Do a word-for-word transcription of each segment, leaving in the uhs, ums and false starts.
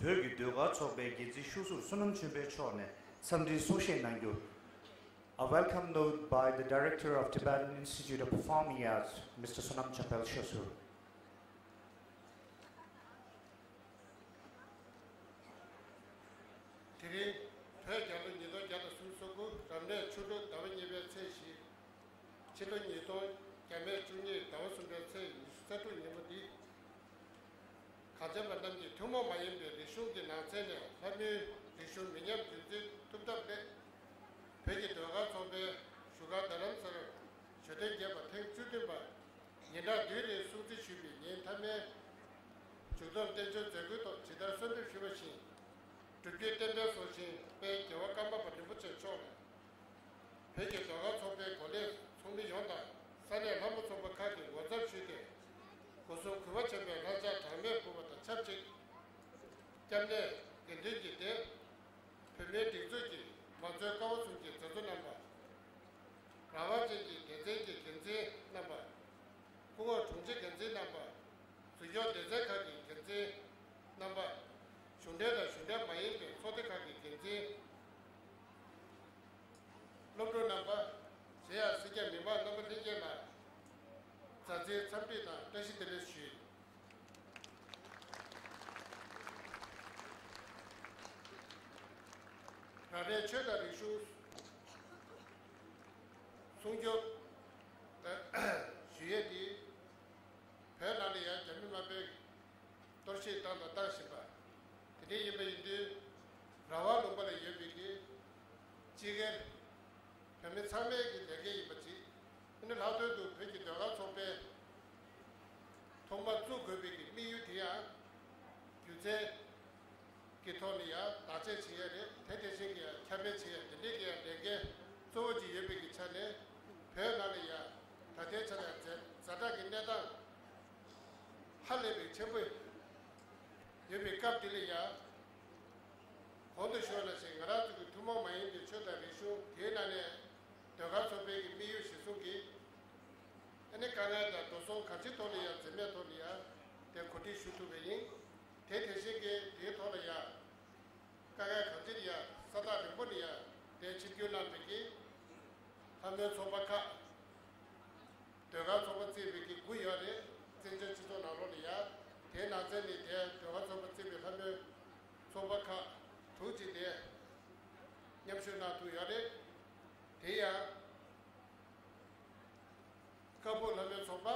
བོད་ཀྱི་ཟློས་གར་ཚོགས་པའི་འགན་འཛིན་ཤོག་ཟུར་བསོད་ནམས་ཆོས་འཕེལ་མཆོག་ནས་འཚམས་འདྲིའི་གསུང་བཤད་གནང་རྒྱུ། A welcome note by the Director of Tibetan Institute of Performing Arts, Mister Sonam Chapel Shosur. དེ་རིང་བོད་རྒྱལ་ལོ་ཉིས་སྟོང་བརྒྱ་དང་སུམ་ཅུ་སོ་དགུ། རབ་གནས་ཆུ་ལོ་ཟླ་བ་གཉིས་པའི་ཚེས་བཞི། ཕྱི་ལོ་ཉིས་སྟོང་བརྒྱ་མེད་བཅུ་གཉིས་ཟླ་བ་གསུམ་པའི་ཚེས་ཉི་ཤུ་རྩ་དྲུག་ཉིན་མོ་འདི། གངས་ཅན་པ་རྣམས་ཀྱི་ཐུན་མོང་མ་ཡིན་པའི་རིག་གཞུང་གི་ནང་ཚན་ནས་ལྷ་མོའི་རིག་གཞུང་མི་ཉམས་རྒྱུན་འཛིན་ཐུབ་ཐབས་སླད། བོད་ཀྱི་ཟློས་གར་ཚོགས་པའི་བཞུགས་སྒར་རྡ་རམ་ས་ལར་ཞོ་སྟོན་རྒྱས་པ་ཐེངས་བཅུ་བདུན་པ་ཉིན་གྲངས་བདུན་རིང་སྲུང་བརྩི་ཞུས་པའི་ཉིན་མཐའ་མའི་མཇུག་བསྡོམས་བསྟན་འགྱུར་མཛད་སྒོའི་ཐོག་ཇི་ལྟར་གསོལ་འདེབས་ཞུས་པ་བཞིན། སྒྲུབ་བརྒྱུད་བསྟན་པའི་སྲོག་ཤིང་དཔལ་རྒྱལ་བ་ཀརྨ་པ་རིན་པོ་ཆེ་མཆོག་ལ། བོད་ཀྱི་ཟློས་གར་ཚོགས་པའི་འགོ་ལས་ཚོགས་མི་ཡོངས་དང་ས་གནས་ལྷ་མོ་ཚོགས་པ་ཁག་གིས་ངོ་མཚར་ཞུས་ཏེ། སྒོ་གསུམ་གུས་པ་ཆེན་པོས་ལྷ་ལྕགས་གྲངས་མེད་ཕུལ་བ་དང་ཆབས་ཅིག་སྐྱབས་གནས་དགེ་འདུན་གྱི་སྡེ། བོད་མིའི་སྒྲིག་འཛུགས་ཀྱི་མང་གཙོའི་ཀ་བ་གསུམ་གྱི་མཛད་གཙོ་རྣམ་པ། རང་དབང་ཅན་གྱི་སྡེ་ཚན་གྱི་འགན་འཛིན་རྣམ་པ། སྐུ་ངོ་དྲུང་ཆེ་འགན་འཛིན་རྣམ་པ། འཛུགས་སྐྱོང་སྡེ་ཚན་ཁག་གི་འགན་འཛིན་རྣམ་པ། གཞུང་འབྲེལ་དང་གཞུང་འབྲེལ་མ་ཡིན་པའི་ཚོགས་སྡེ་ཁག་གི་འགན་འཛིན། སློབ་ཕྲུག་རྣམ་པ། གཞན་ཡང་སེར་སྐྱ་མི་མང་རྣམ་པ་ལྷན་རྒྱས་ལ་མཛའ་བརྩེའི་འཚམས་འདྲི་དང་བཀྲ་ཤིས་བདེ་ལེགས་ཞུ། རང་རེའི་ཆོས་དང་རིག་གཞུང་སྲུང་སྐྱོབ་ཞུ་ཡས་འདི་བོད་ནང་ལ་ཡང་རྒྱ་མི་དམར་པོས་གཏོར་བཤིག་བཏང་དང་བཏང་བཞིན་པ། དེ་འདྲ་ཡིན་པ་ཡིན་དུས། རང་དབང་ལུང་པ་ལ་ཡོད་པའི་གི་སྤྱི་སྒེར་བོད་མི་ཚང་མའི་གི་ལས་འགན་ཡིན་པ་གཅིག་ཨ་ནི་ལྷག་དོན་དུ་བོད་ཀྱི་ཟློས་གར་ཚོགས་པའི་ཐོག་མར་བཙུགས་དགོས་པའི་གི་དམིགས་ཡུལ་དེ་ཡང་། སྒྱུ་རྩལ་གྱི་ཐོག་ནས་ཡང་བདག་གཅེས་བྱེད་ཡ་རེད། དེ་དེ་བཞིན་གྱི་ཡང་ཁྱབ་སྤེལ་བྱེད་ཡ་དེ་འདྲའི་གི་ཡང་ལས་འགན་གཙོ་བོ་ཅིག་ཡོད་པའི་གི་ཆ་ནས། བོད་ནང་ལ་ཡང་ད་ལྟའི་ཆ་ལ་ཛ་ཛ་དྲག་གི་གནས་སྟངས་ཧ་ལས་པའི་ཆེན་པོ་ཡོད་པའི་སྐབས་འདི་ལ་ཡང་། གོང་དུ་ཞུས་པ་ནང་བཞིན་ང་རང་ཚོ་གི་ཐུན་མོང་མ་ཡིན་པའི་ཆོས་དང་རིག་གཞུང་དེའི་ནང་ནས་ཟློས་གར་ཚོགས་པའི་གི་དམིགས་ཡུལ་གཞིར་བཟུང་གིས། ཨ་ནི་དཀའ་ངལ་དང་འགྲོ་སོང་གང་ཅིའི་ཐོག་ལ་ཡང་འཛེམས་མེད་ཐོག་ལ་ཡང་དེ་གོ་སྒྲིག་ཞུ་ཐུབ་པ་ཡིན། དེ་དེ་བཞིན་གྱི་དེའི་ཐོག་ལ་ཡང་དཀའ་ངལ་གང་ཅིར་ཡང་ས་ཐག་རིང་པོ་ནས་ཡང་དེ་ཆིབས་བསྒྱུར་གནང་བའི་གི་ལྷ་མོའི་ཚོགས་པ་ཁག་ཟློས་གར་ཚོགས་པ་བརྩིས་པའི་གི་དགུ་ཡོད་རེད། བཙན་བྱོལ་སྤྱི་ཚོགས་ནང་ལོགས་ལ་ཡང་དེའི་ནང་ཚན་ནས་དེ་ཟློས་གར་ཚོགས་པ་བརྩིས་པའི་ལྷ་མོའི་ཚོགས་པ་ཁག་དྲུག་ཅིག་དེ་མཉམ་ཞུགས་གནང་ཐུབ་ཡོད་རེད། དེ་ཡང་ཀ་སྦུག་ལྷ་མོའི་ཚོགས་པ།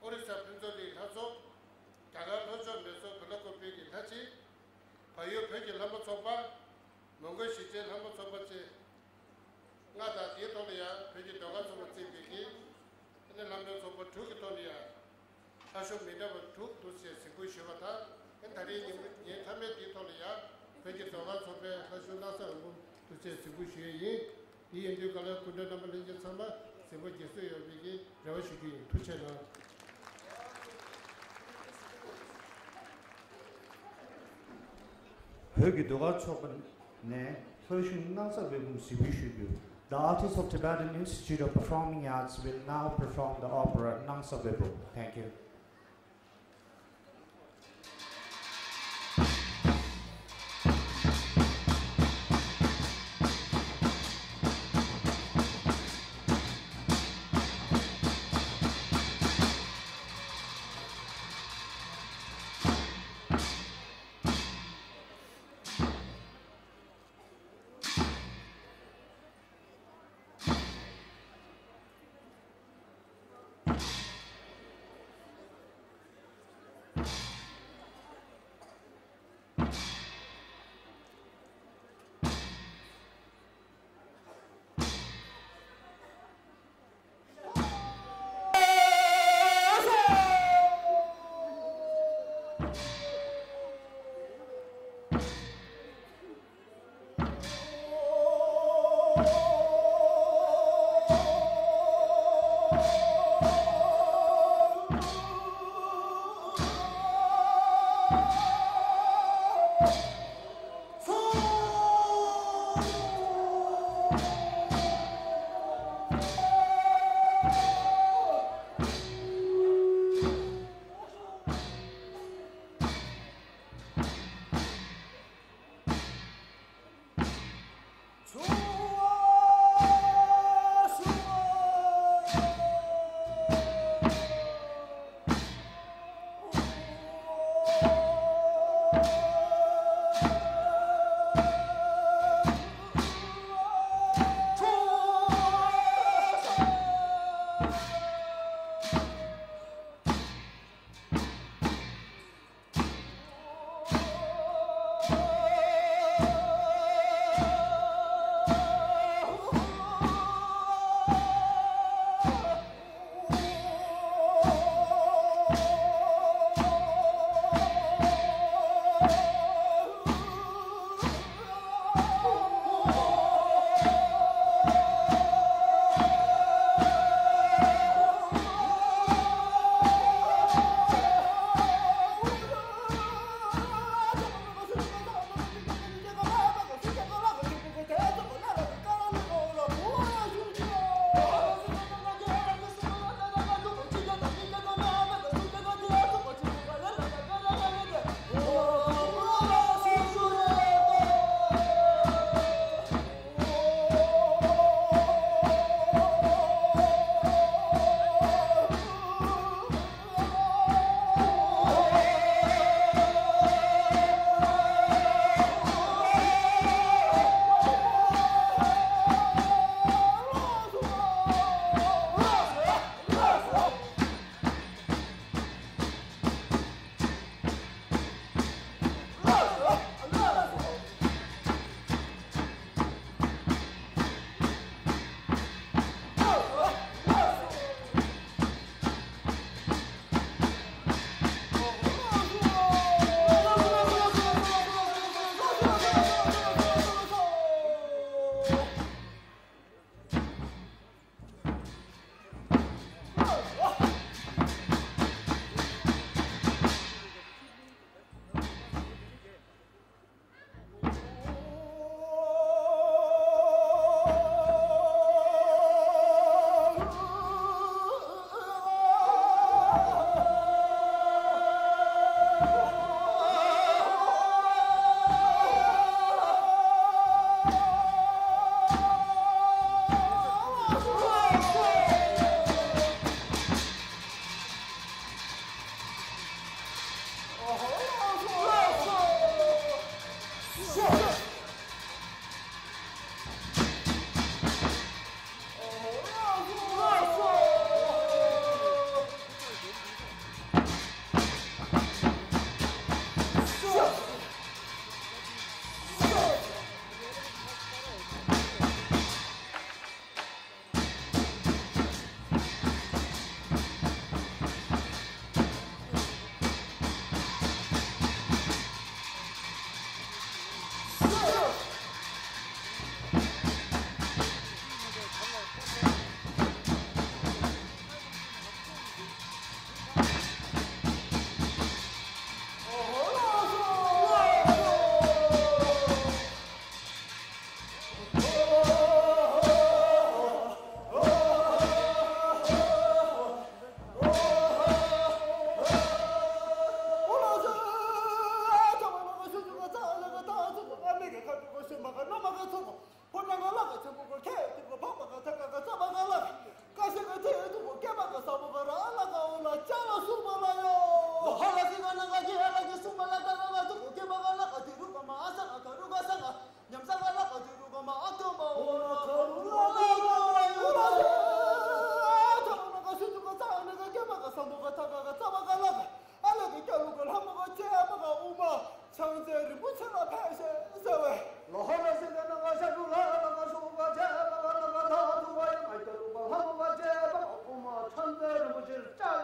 ཨོ་རི་ས་ཕུན་ཚོགས་གླིང་ལྷ་ཚོགས། རྒྱ་གར་ལྷོ་ཕྱོགས་མེ་སོར་བྷེ་ལ་ཀོ་པི་གི་ལྷ་བྱེས། བལ་ཡུལ་བོད་ཀྱི་ལྷ་མོ་ཚོགས་པ། མོན་གྷོ་གཞིས་བྱེས་ལྷ་མོ་ཚོགས་པ་བཅས་ལྔ་དང་དེའི་ཐོག་ལ་ཡང་བོད་ཀྱི་ཟློས་གར་ཚོགས་པ་བརྩིས་པའི་གི་ཨ་ནི་ལྷ་མོའི་ཚོགས་པ་དྲུག་གི་ཐོག་ལ་ཡང་ལྷ་གཞུང་མི་འདྲ་བ་དྲུག་འདུག་ཅེས་གཟིགས་འབུལ་ཞུས་པ་དང་། ཨ་ནི་ད་རེས་ཉིན་ཉིན་མཐའ་མའི་འདིའི་ཐོག་ལ་ཡང་བོད་ཀྱི་ཟློས་གར་ཚོགས་པའི་ལྷ་གཞུང་སྣང་ས་འོད་འབུམ་འདུག་ཅེས་གཟིགས་འབུལ་ཞུ་ཡས་ཡིན། དེ་ཡིན་དུས་ག་ལ་སྐུ་མགྲོན་རྣམ་པ་ལྷན་རྒྱས་ཚང་མ་གཟིགས་པ་དགེ་གསོས་ཡོང་བའི་གི་རེ་བ་ཞུ་རྒྱུ་ཡིན། ཐུགས་རྗེ་གནང་། བོད་ཀྱི་ཟློས་གར་ཚོགས་པ་ནས་ལྷ་གཞུང་སྣང་ས་འོད་འབུམ་གཟིགས་འབུལ་ཞུ་རྒྱུ། The artists of Tibetan Institute of Performing Arts will now perform the opera Nangsa Vebum. Thank you.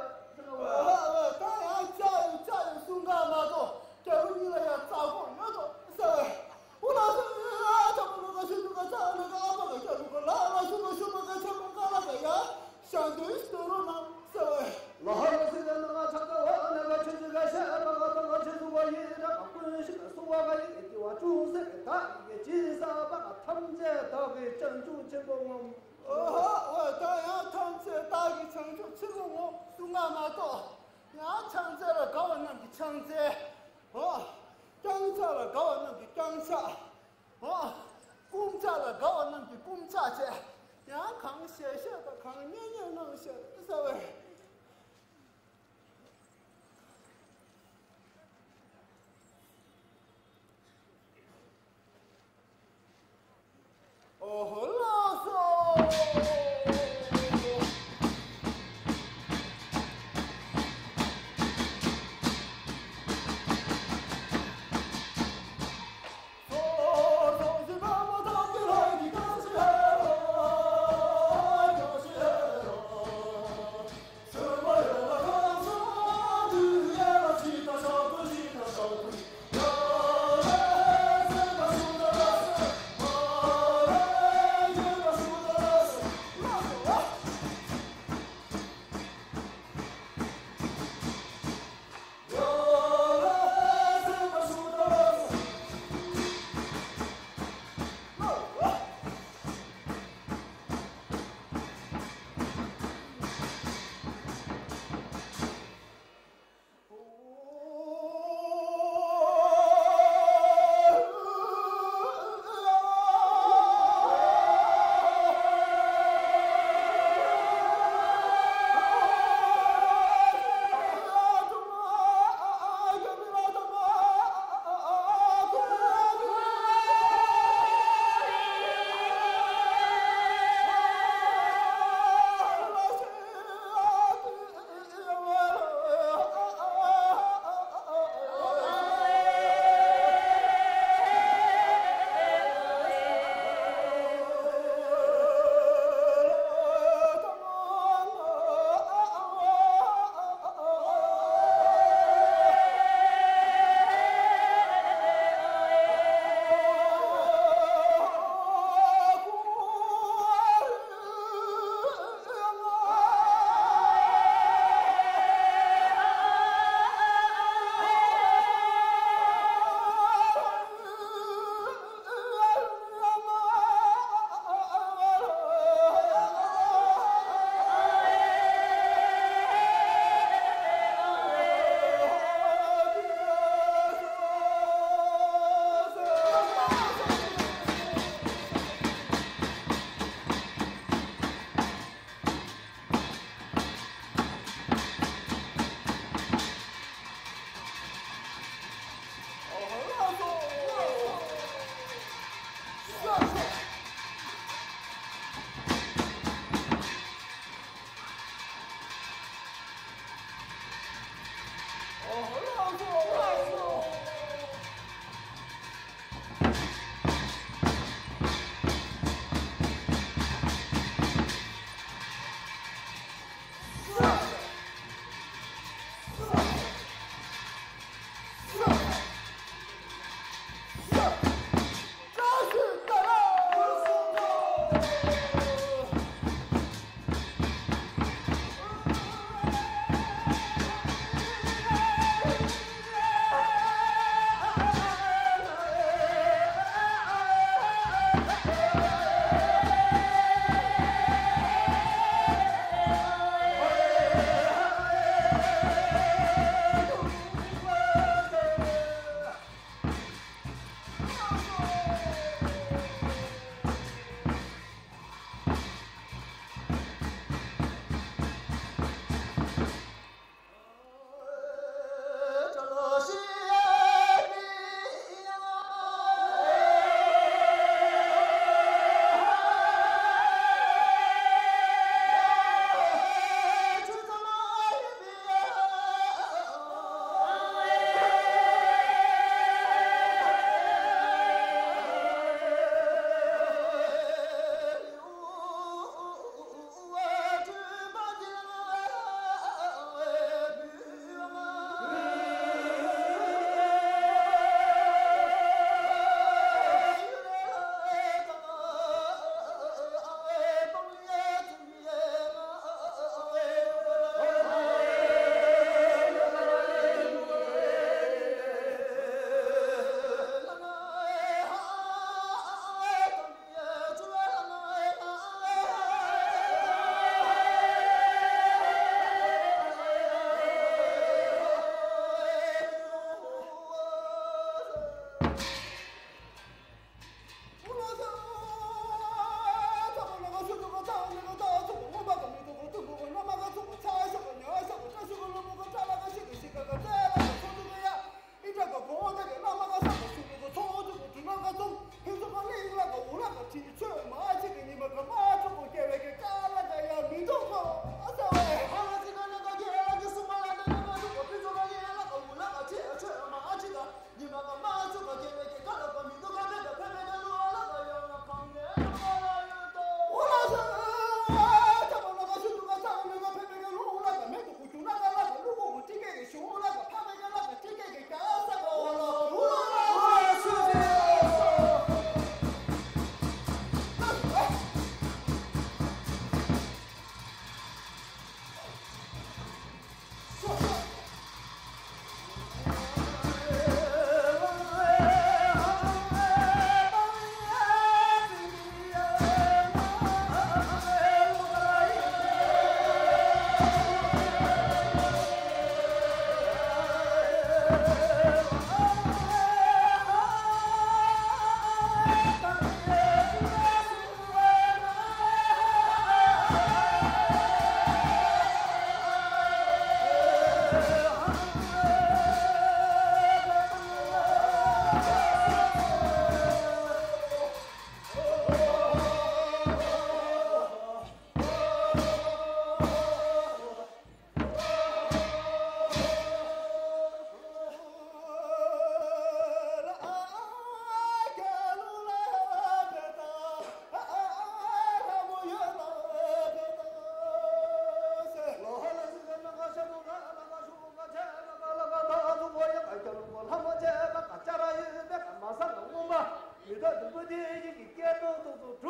ད་ཡང་ཅག་ཡོད་ཅག་ཡོད་གསུང་ག་མ་གཏོགས་རྒྱལ་པོ་གཉིས་ལ་ཡང་རྩ་དགོངས་ཡོད་དོ་ཟེར་བས། འུ་ལགས་སོ། ཨ་ཅག་པོ་ལོ་ག་ཤི་ལུ་ག་ཚ་ལ་ག་ཨ་པ་ག་ཅག་ལུ་ག་ལ་ལ་སུ་ག་ཤུ་པ་ག་ཆ་པ་ག་ལ་ག་ཡ་ཞང་དོན་ཞིག་དོ་རོ་ན་ཟེར་བས། ལ་ཧ་ལ་སི་ལ་ན་ང་ཆ་ཀ་བ་ཨ་ན་ག་ཆུ་ཆུ་ག་ཤ་ཨ་པ་ག་ཏ་ག་ཆུ་ཆུ་བ་ཡི་ར་ག་ཀུན་ཤི་ན་སུ་བ་ག་ཡི་ཏི་བ་ཅུང་ཟེར་ག་ད་ཡི་གེ་ཅི་ས་པ་ག་ཐམས་ཅད་བདག་གི་བྱང་ཆུབ་ཆེན་པོ་ངོམ། ཨོ་ཧ། འོ་ད་ཡང་ཐམས་ཅད་བདག་གི་བྱང་ཆུབ་ཕྱིར་རུ་ངོམ་གསུང་ང་མ་གཏོགས། ཡང་ཕྱག་འཚལ་ལ་དགའ་བ་རྣམས་ཀྱི་ཕྱག་འཚལ། ཨོ། བརྐྱང་ཕྱག་ལ་དགའ་བ་རྣམས་ཀྱི་བརྐྱང་ཕྱག། ཨོ། བསྐུམ་ཕྱག་ལ་དགའ་བ་རྣམས་ཀྱི་བསྐུམ་ཕྱག་བཅས། ཡང་གང་ཞལ་བཞེས་དང་གང་སྙན་སྙན་གནང་ཞེས་ཟེར་བས། ཨོ་ཧོ་ལགས་སོ།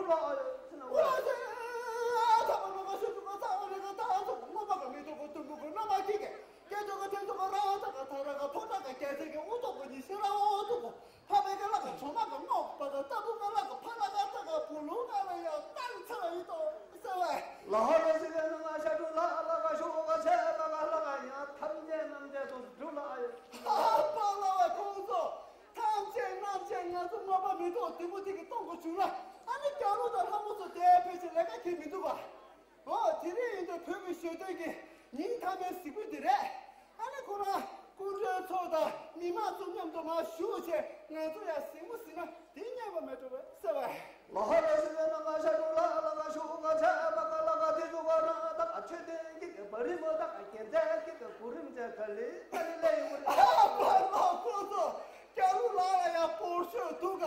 ལ་ཧོ་ལ་ཟེར་བའི་ནང་ང་ཤ་ཀྲུ་ལ་ལ་ག་ཤོག་ག་ཚ་ཡིན་ཏོ་ཟེར་བས། ལ་ཧོ་ལ་ཟེར་བའི་ནང་ང་ཤ་ཀྲུ་ལ་ལ་ག་ཤོག་ག་ཚ་ལ་ག་ལ་ག་ཡང་ཐམས་ཅད་རྣམས་ཅན་དུ་འགྲུབ་ལ་ཨ་ཡོད། ཨ་པ་ལ་བ་ཁོང་ཚོ། ཐམས་ཅད་རྣམས་ཅན་ང་ཚོ་མ་པ་མེ་ཏོག་ལྡུམ་བུ་དེ་གི་སྟོང་གི་བྱུང་ལ། ཨ་ནི་སྐྱ་རུ་དང་ལྷ་མོ་ཚོ་དེ་ཕལ་ཆེར་ལས་ཀ་ཁྱེར་མི་འདུག་བ། འོ་དེ་རིང་ཡིན་དུས་བོད་ཀྱི་གཞོན་སྟོན་གྱི་སྙིང་ཐག་པའི་གཟིགས་འབུལ་འདི་རེད། ཨ་ནི་ཁོ་རང་སྐུ་མགྲོན་ཚོ་དང་མི་མང་ཚོ་མཉམ་དུ་མར་བཞུགས་བྱས་ང་ཚོ་ཡང་གཟིགས་མོ་གཟིགས་ན་དེ་སྙན་པ་མེད་འགྲོ་བས་ཟེར་བས། ལ་ཧ་ལ་ཟེར་བའི་ནང་ང་ཤ་ཀྲུ་ལ་ལ་ག་ཤོག་ག་ཚ་ལ་ག་ལ་ག་དེ་ཚོ་ག་རང་ད་ག་ཆོས་ལྡན་གྱི་གི་བ་རི་མོ་ད་ག་རྒྱལ་མཚན་གྱི་གི་གོ་རིམ་ཚད་ག་ལེ་ད་ལེ་ལེ་ཡོང་གི་རེད། ཨ་ཕ་ལ་ཁོ་ཚོ་སྐྱ་རུ་ལ་ལ་ཡང་པོར་ཤོད་འདུག་ག་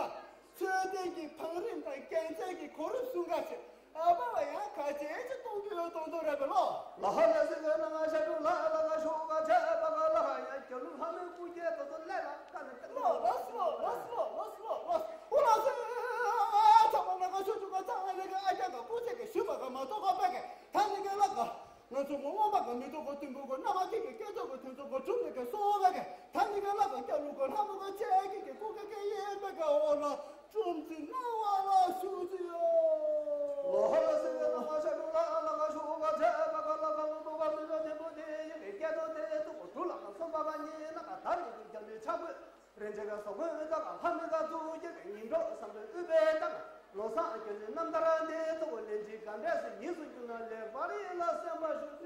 ཆོས་ལྡན་གྱི་བང་རིམ་དང་རྒྱལ་མཚན་གྱི་གོ་རིམ་གསུང་ག་ཆེ། ཨ་ཕ་བ་ཡང་ཁ་ཆེ་ཅིག་གཏོང་རྒྱུ་ཡོད་གཏོང་ཐུབ་རེད་པས་ལོ། ལ་ཧ་ལ་ཟེར་བའི་ནང་ང་ཤ་ཀྲུ་ལ་ལ་ག་ཤོག་ག་ཚ་ལ་ག་ལ་ཧ་ཡང་རྒྱ་ལུ་ལྷ་མོའི་སྐུ་སྐྱེ་དོ་དོ་ལས་ལ་ཀ་ནས་ལོ་ལོ་སི་ལོ་ལོ་སི་ལོ་ལོ་སི་ལོ་ལོ་སི། ཨུ་ལ་ཟེར། ཨ་ཚ་མ་ལ་ག་ཤོག་ཆུ་ག་ཚ་ང་ལ་ག་ཨ་རྒྱ་ག་སྐུ་ཚེ་གི་ཞུ་བ་ག་མ་གཏོགས་ག་པ་ག་ད་ནི་ག་ལ་ག་ང་ཚོ་མོ་འོང་པ་ག་མི་ཐོག་གོ་ཐུན་པོ་གོ་ན་མ་ཀི་གི་སྐད་ཐོག་གོ་ཐུན་ཚོ་གོ་གྲུབ་ནི་ག་སོ་བ་ག་ད་ནི་ག་ལ་ག་སྐྱ་ལུ་གོ་ལྷ་མོ་ག་ཆེ་ཀི་གི་ཀུ་ག་ག་ཡེ་པ་ག་འོ་ལ་ཀྲུམ་ཙི་ན་བ་ལ་ཤུ་ཙི་ཡོ། ལོ་ཧ་ལ་ཟེར་བའི་ནང་ང་ཤ་ཀྲུ་ལ་ལ་ག་ཤོག་ག་ཚ་ལ་ག་ལ་ག་ལུ་ཏོ་ག་མི་ཚོ་ཐེ་པོ་དེ་ཡེ་གི་སྐད་ཐོག་དེ་ཐོག་གོ་གྲུབ་ལ་ག་སོ་བ་ག་ཉེ་ན་ག་ད་ནི་གི་རྒྱ་མི་ཆ་གོས། རིན་ཆེན་ག་སོགས་ཀུན་དག་ལྷ་མི་དག་ཐུགས་བསྐྱེད་ཀྱི་ཉིན་གྲོགས་བསམ་པའི་དབུས་པའི་དང་། ལོ་བཟང་སྐྱོན་ཅན་རྣམ་ཐར་འདི་གཙོ་བོ་ལན་གཅིག་ག་འདྲས་སུ་ཉིས་སུ་འགྱུར་ན་ལེགས་པར་ཡིད་ལ་སེམས་པ་ཞུགས་ཏེ།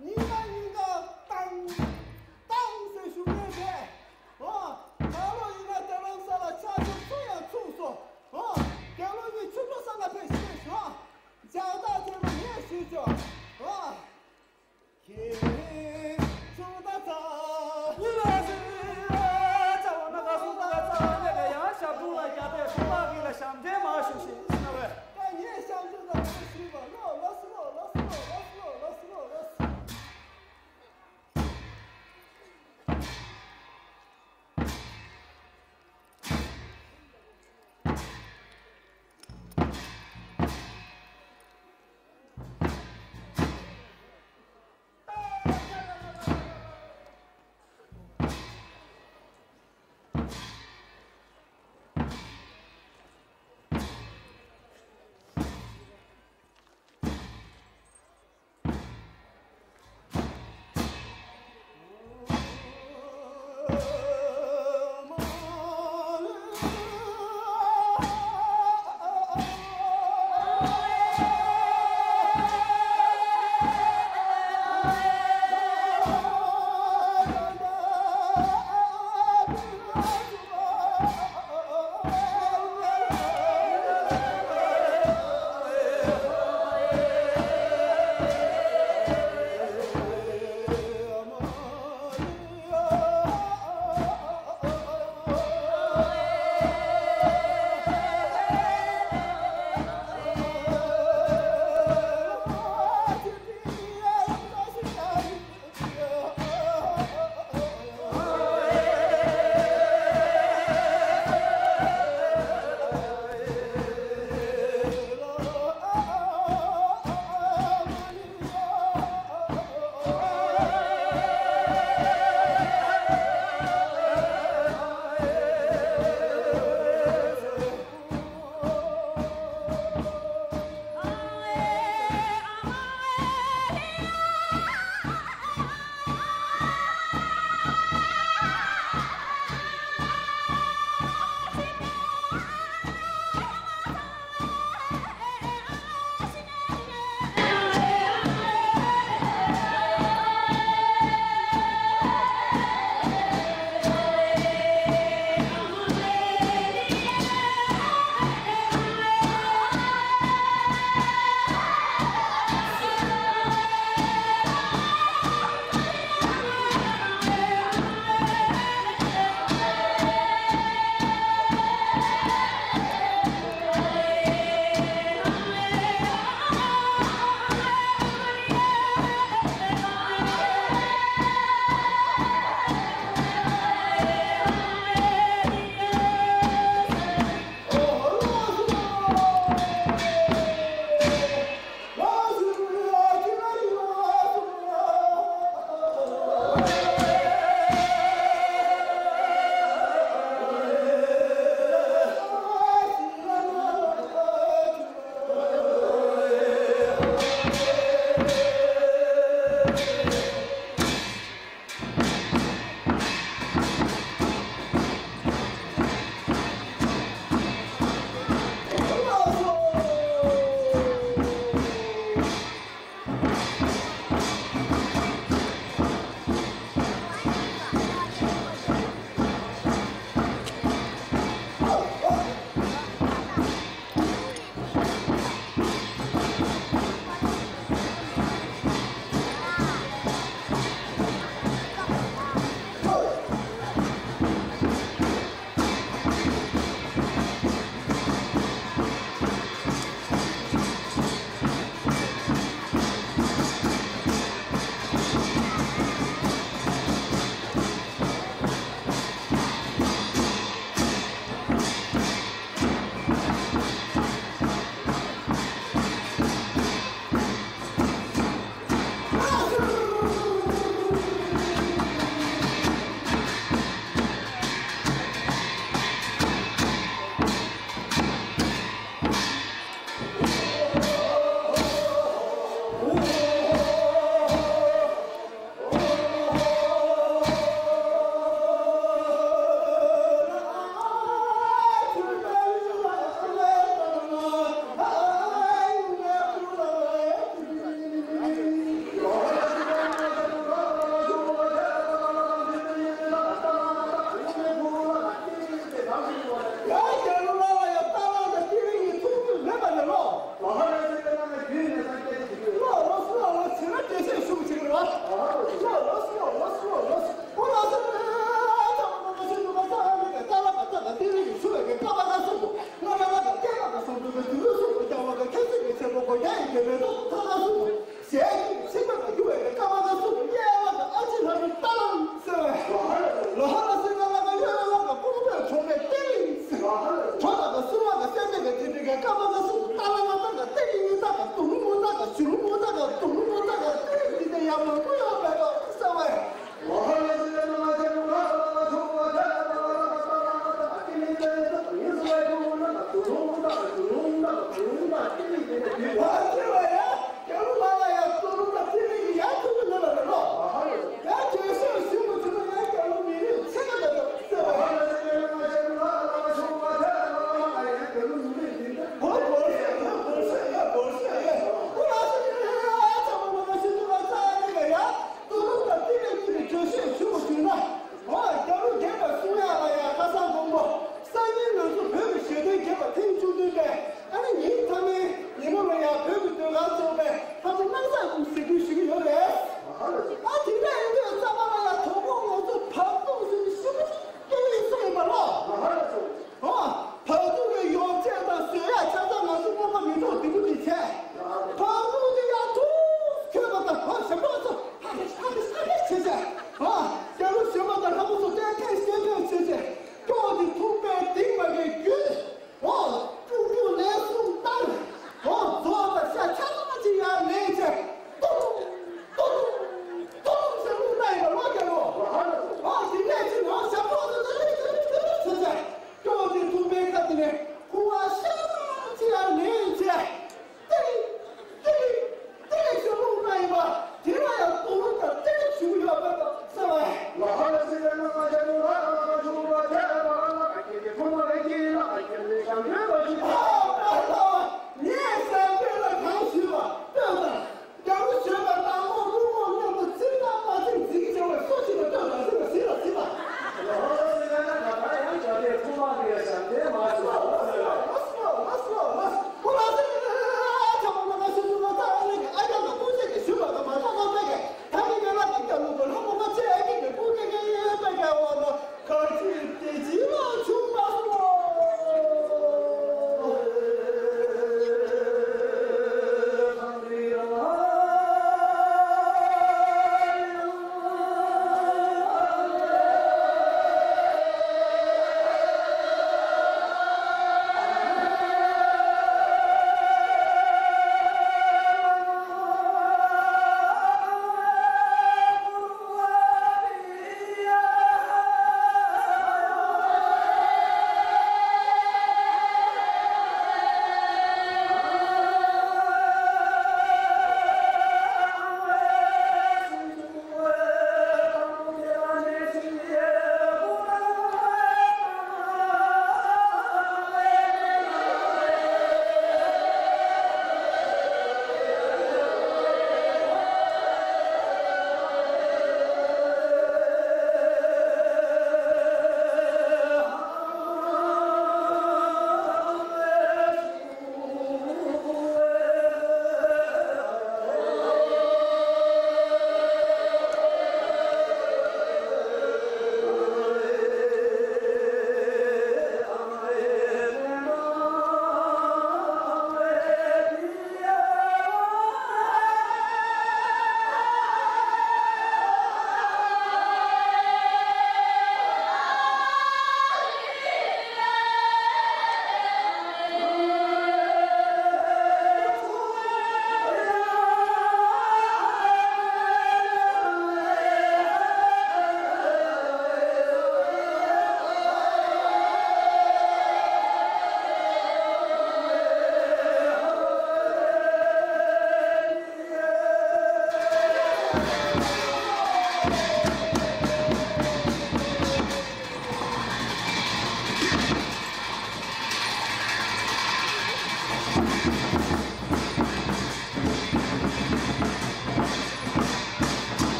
ཉི་མ་ཉིན་གང་ཏང་ཏང་ཟེར་ཞུ་མཁན་རེད། ཨོ། ད་ལོ་ཡིན་ན་རྡ་རམ་ས་ལ་ཆ་ཤས་ཚུགས་ཡང་ཚུགས་སོང་། ཨོ། རྒྱ་ལོ་ནི་ཆུ་འགྲོ་ས་ལ་ཕེབས་ཤིག་ཕེབས་ཤིག། ཨོ། ཇག་དག་དེ་ལ་ངས་ཞུས་ཆོག། ཨོ། ཁྱེད་ཆུང་ད་ཚ། ཉི་མ་ཟེར་ཚ་བ་ན་ག་སུ་ད་ག་ཚ་ནས་ག་ཡང་ཞབས་དྲུང་ལ་རྒྱ་དེ་སུ་ལ་གི་ལ་ཞབས་འདྲེན་མ་ཞུ་ཞེས་ཟེར་ན་བས། ད་ངས་ཞབས་དྲུང་ལ་ཞུས་པ་ལོ་ལོ་སུ་ལོ་ལོ་སུ་ལོ་ལོ་སུ་ལོ་ལོ་སུ།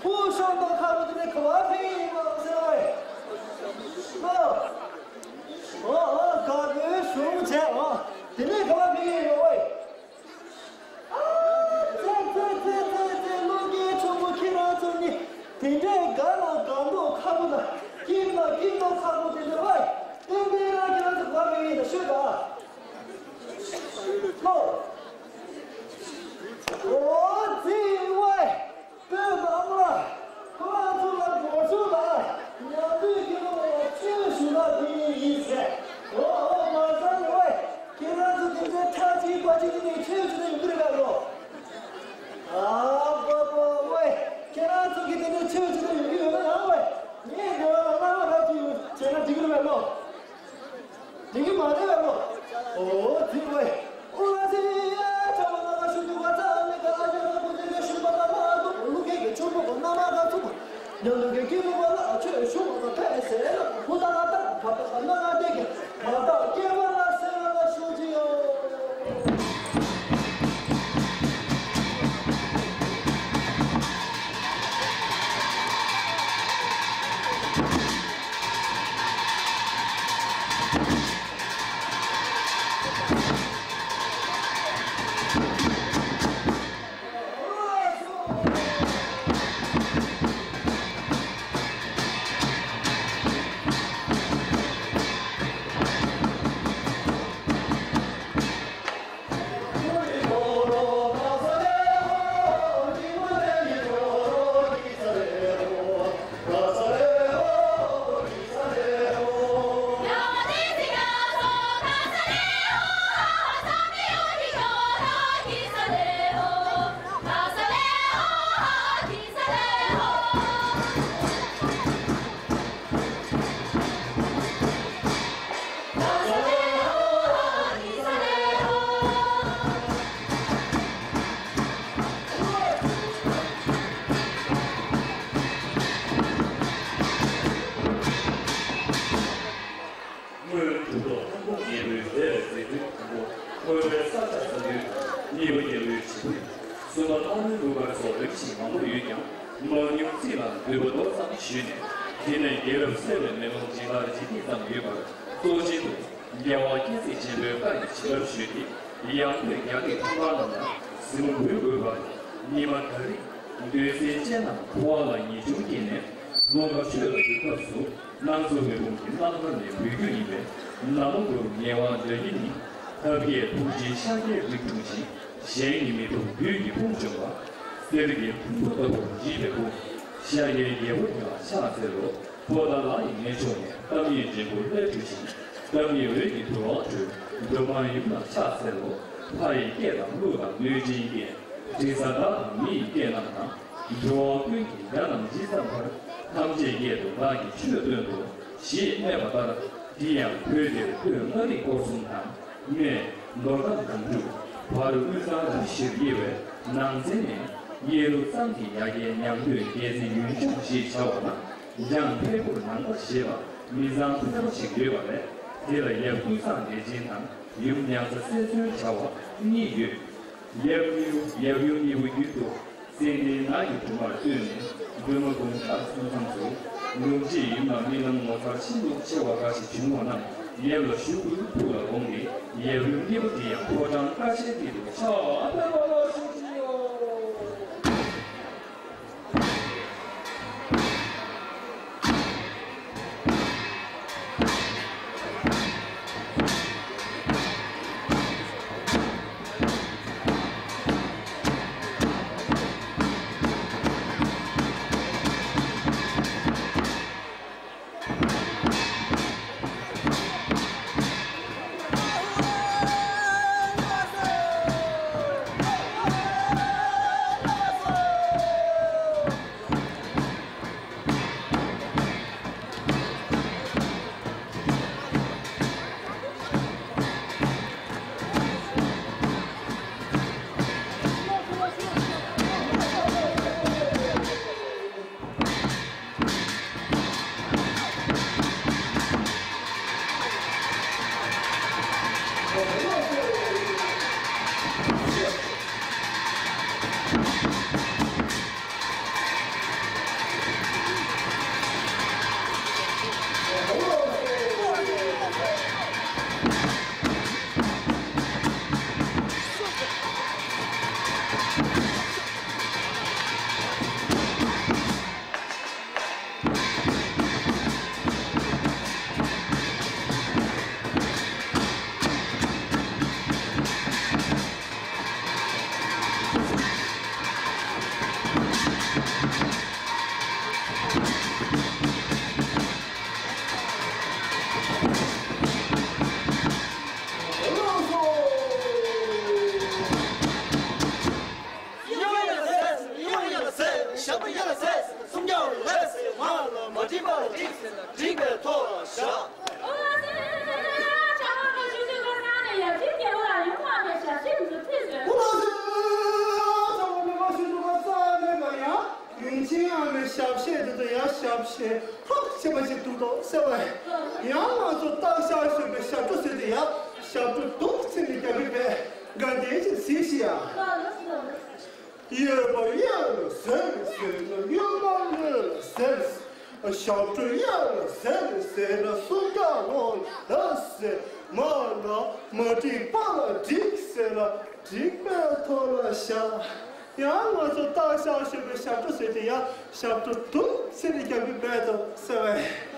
ཕུ་ཤོང་དང་ཁ་རུ་དེ་ནས་ག་བ་ཕེབས་ཡིན་ནོ་ཟེར་བས། ཨོ། ཨོ་ཨོ་ག་བོའི་གཞུང་བྱས་ཨོ། དེ་ནས་ག་བ་ཕེབས་ཡིན་ནོ་ཨོ། ཨ་ཙེ་ཙེ་ཙེ་ཙེ་ཙེ་བློ་དགའི་ཕྲུ་གུ་ཁྱེད་རང་ཚོ་ནི་དེ་འདྲའི་དགའ་ལ་དགའ་མདོག་ཁ་པོ་དང་སྐྱིད་ལ་སྐྱིད་མདོག་ཁ་པོ་དེ་འདྲ་བས། ཏན་ཏན་རང་ཁྱེད་རང་ཚོ་ག་བ་ཕེབས་ཡིན་ན་ཤོད་ད། ཨོ། ཨོ་ཙི་ཝེ། དཔོན་དམངས་ལ། ཁོ་རང་ཚོ་ལ་འགོ་ཚུགས་ལ། མཉམ་འདུས་ཀྱི་ལོ་ལ་ཆོས་ཞུ་ལ་དེ་ཡིན་ཟེར། འོ་འོ་མ་བཟང་ནི་ཝེ། ཁྱེད་རང་ཚོ་དེ་འདྲའི་ཁྲག་ཅིག་པ་ཅིག་དེ་ནས་ཆོས་ཞུ་ན་ཡོང་གི་རེད་པས་ལོ། ཨ་པ་པ་ཝེ། ཁྱེད་རང་ཚོ་གི་དེ་འདྲའི་ཆོས་ཞུ་ན་ཡོང་གི་ཡོད་ན་ཡང་ཝེ། ངས་འདི་བ་ལ་བླ་མ་རབ་ཅིག་བྱས་ན་འགྲིག་གི་རེད་པས་ལོ། དེ་གི་མ་རེད་པས་ལོ། ཨོ་ཙི་ཝེ། ཨོ་ལ་ཙི་ཡ་ཆ་བ་ན་ག་ཤུ་ཏུ་བ་ཚ་ནི་ག་ཨ་ཇོ་ན་པུ་ཏི་ནི་ཤུ་པ་ན་མ་ཏུ་ལུ་གེ་གེ་ཆུ་པོ་གོ་ན་མ་ག་ཚུ་པོ། ཉམ་ལུ་གེ་གི་ལུ་བ་ལ་ཆོས་ཤུ་བ་ག་ཕེ་སེ་ལ་ཧུ་ད་ལ་ད་བ་ད་ན་ན་དེ་གེ་བ་ད་ཀེ་བ་ལ་སེ་ལ་ལ་ཤུ་ཅི་ཡོ། ཞིག་མང་པོ་ཡོད་ཀྱང་། མང་ཉུང་ཚིག་ལ་འདུས་པ་མདོ་ཙམ་ཞུས་ནས། དེ་ནས་རྒྱལ་རབས་གསལ་བའི་མེ་ལོང་སྦྱིན་བདག་ཇི་སྙེད་ཙམ་ཡོད་པར། གཙོ་ཆེན་དུ་རྒྱལ་བ་སྐྱེ་སྲིད་ཆེན་པོའི་བཀའ་ཡི་བྱིན་རླབས་ཞུས་ཏེ། ཡང་སྟོད་རྒྱ་སྐད་ཁྲོམ་སྒར་རྣམས་ལ་གཟིགས་མོ་འབུལ་དགོས་པར། ཉི་མ་ད་རེས་འདོད་སྲེད་ཅན་རྣམས་འཁོར་བ་ལ་ངེས་འབྱུང་སྐྱེས་ནས། ལོང་བ་ཆོས་ལ་འདུད་སྐབས་སུ། སྣང་ཚུལ་མེ་དཔུང་གི་རྣམ་ཐར་ལས་འབུལ་རྒྱུ་ཡིན་པས། ན་མོ་གུ་རུ་ངལ་བ་འདའ་ཡི་ནི། ཐབས་མཁས་ཐུགས་རྗེའི་ཤཱཀྱའི་རིགས་འཁྲུངས་ཤིང་། གཞན་གྱིས་མི་ཐུབ་བདུད་ཀྱི་དཔུང་འཇོམས་པ། གསེར་གྱི་ཕུང་པོ་ལྟ་བུར་བརྗིད་པའི་སྐུ། ཤཱཀྱའི་རྒྱལ་པོ་དེ་ལ་ཕྱག་འཚལ་ལོ། པོ་ཏཱ་ལ་ཡི་གནས་མཆོག་ནས། ཏཱཾ་ཡི་རྫིང་བུ་ལས་སྤྲུལ་ཞིང་། ཏཱཾ་ཡི་འོད་ཀྱི་དུ་བ་འཕྲོས། འགྲོ་མ་ཡུམ་ལ་ཕྱག་འཚལ་ལོ། ལྷ་ཡི་སྐད་དང་ཀླུ་དང་གནོད་སྦྱིན་སྐད། དྲི་ཟ་བདག་དང་མི་ཡི་སྐད་རྣམས་དང་། འགྲོ་བ་ཀུན་གྱི་སྒྲ་རྣམས་ཇི་ཙམ་པར། ཐམས་ཅད་སྐད་དུ་བདག་གིས་ཆོས་སྟོན་ཏོ། ཞེས་སྨྲས་པ་ལྟར། དེ་ཡང་བོད་འདིར་སྟོད་མངའ་རིས་སྐོར་གསུམ་དང་། སྨད་མདོ་ཁམས་སྒང་དྲུག། བར་དབུས་གཙང་རུ་བཞིར་དབྱེ་བའི་ནང་ཚན་ནས། གཡས་ལུ་གཙང་གི་ཡ་གྱལ་ཉང་སྟོད་རྒྱལ་རྩེ་ཡུལ་ལྗོངས་ཞེས་བྱ་བ་དང་། ལྗང་ཕེ་ཕུར་ནང་པ་ཞེས་པ་མི་གཙང་ཕལ་པ་ཞིག་ཡོད་པ་ལས། དེ་ལ་ཡབ་ཀུན་བཟང་ལས་ཅན་དང་ཡུམ་མྱང་ཚ་སྲས་བཙུན་བྱ་བ་གཉིས་ཡོད། ཡབ་གཉིས་པོ་ཡབ་ཡུམ་གཉིས་པོ་རྒྱུད་དུ་ཙན་དན་ནགས་ཀྱི་སྦྲུམ་མར་བཏུད་ནས་སྒྲོལ་མ་དགུང་གྲགས་གསུམ་མཚམས་སུ། ལུག་རྗེས་ཡུམ་ལ་རྨི་ལམ་ངོ་མཚར་ཤིན་ཏུ་ཆེ་བ་འགའ་ཞིག་བྱུང་བ་རྣམས་ཡབ་ལ་ཞུ་དགོས་ཐུགས་ལ་དགོངས་ཏེ། ཡབ་ཡུམ་གཉིས་པོ་དེ་ཡང་ཕོ་བྲང་ཀ་ཤའི་སྟེང་དུ་ཕྱག་འཚལ་བ་ལ་ཞུགས་ཤིག་ཡོ། ཡུམ་ཆེན་ཨ་མའི་ཞབས་གཞས་དེ་ཚོ་ཡང་ཞབས་གཞས་ཧྲོག་ཆེ་བ་ཞིག་འདུག་དོ་ཟེར་བས། ཡང་ང་ཚོ་སྟག་ཤར་ཞོལ་པའི་ཞབས་བྲོ་ཟེར་དེ་ཡང་ཞབས་བྲོ་སྡུག་ཆེ་ནས་རྒྱབ་པའི་བས་དགའ་ལྡན་ཞིག་གཟིགས་ཤིག་ཡ། གཡས་པ་གཡས་ལ་གཟན་གཟན་ན་གཡོན་པ་གཡོན་ལ་གཟན། ཞབས་བྲོ་གཡས་ལ་གཟན་ཟེར་ན་སུམ་རྒྱ་ལོག་ལ་ཟེར། མ་ལ་མ་འགྲིག་པ་ལ་འགྲིག་ཟེར་ལ་འགྲིག་པའི་ཐོག་ལ་བཞག་ཡང་ང་ཚོ་སྟག་ཤར་ཞོལ་པའི་ཞབས་བྲོ་ཟེར་དེ་ཡང་ཞབས་བྲོ་སྡུག་ཆེ་ནས་རྒྱག་གི་མེད་དོ་ཟེར་བས།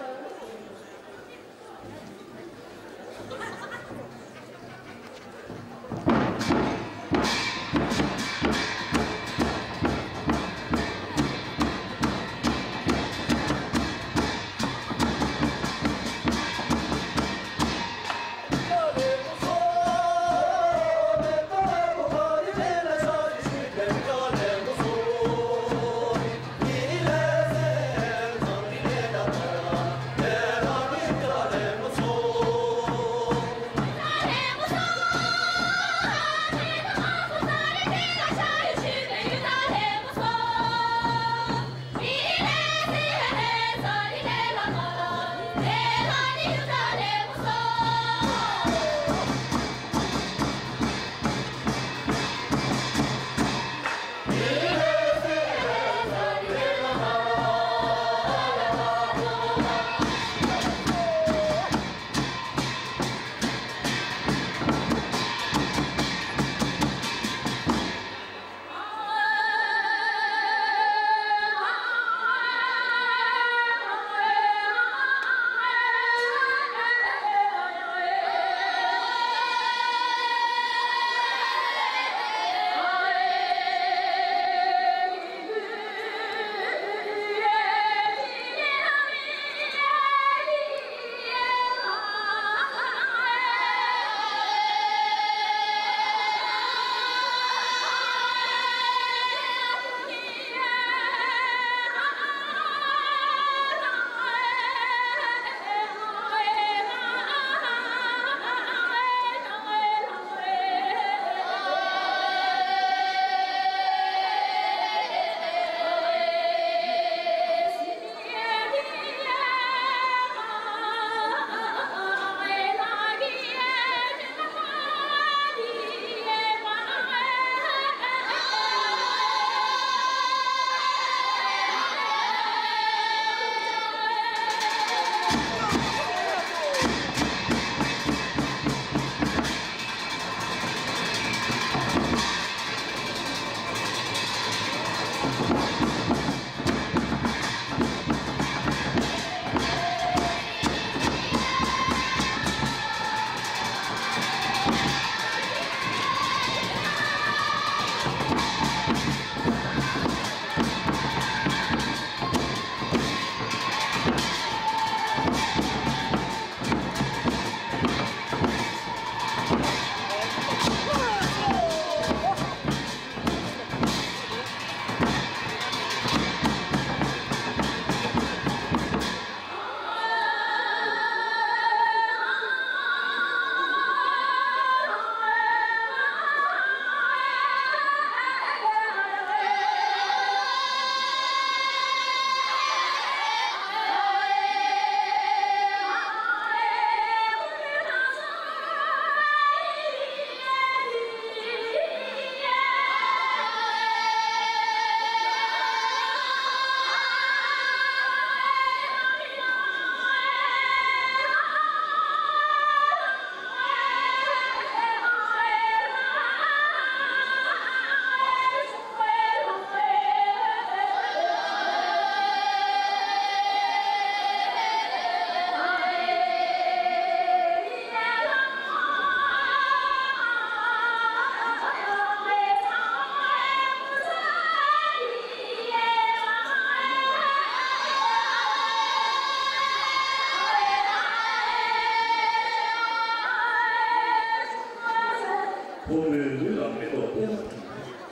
ཕོ་མོའི་ལུས་ལ་མེ་ཏོག་པད་མ་འཁྱིལ།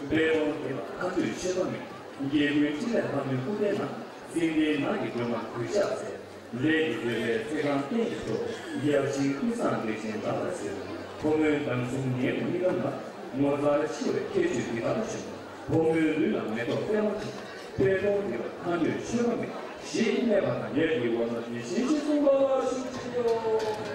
པད་སྟོང་འདི་ལ་ཐར་འདོད་ཆོས་པ་མེད། རྒྱལ་ཀུན་འཕྲིན་ལས་ལྷ་མོའི་སྐུ་ལྡན་ན། སེམས་ལྡན་ནགས་ཀྱི་སྒྲོན་མ་གུས་ཕྱག་འཚལ། ལས་ཀྱི་འོད་ཟེར་ཚེ་གང་བསྟན་གྱི་འཕྲོ། ཡབ་ཆེན་ཀུན་བཟང་བདེ་ཆེན་འདྲ་བར་གསོལ། ཕོ་མོའི་གདངས་གསུམ་ཉན་དུ་མི་དགའ་ན། ངོ་མཚར་ཆེ་བའི་ཁྱད་ཆོས་འདི་ལྟར་བྱུང་། ཕོ་མོའི་ལུས་ལ་མེ་ཏོག་པད་མ་འཁྱིལ། པད་སྟོང་འདི་ལ་ཐར་འདོད་ཆོས་པ་མེད། ཞེས་སྨྲས་པ་དང་ཡབ་ཀྱིས་འོ་ན་ཉེར་ཞི་ཞེས་གསུངས་པ་ལ་ཞུགས་ཀྱི་ཡོད།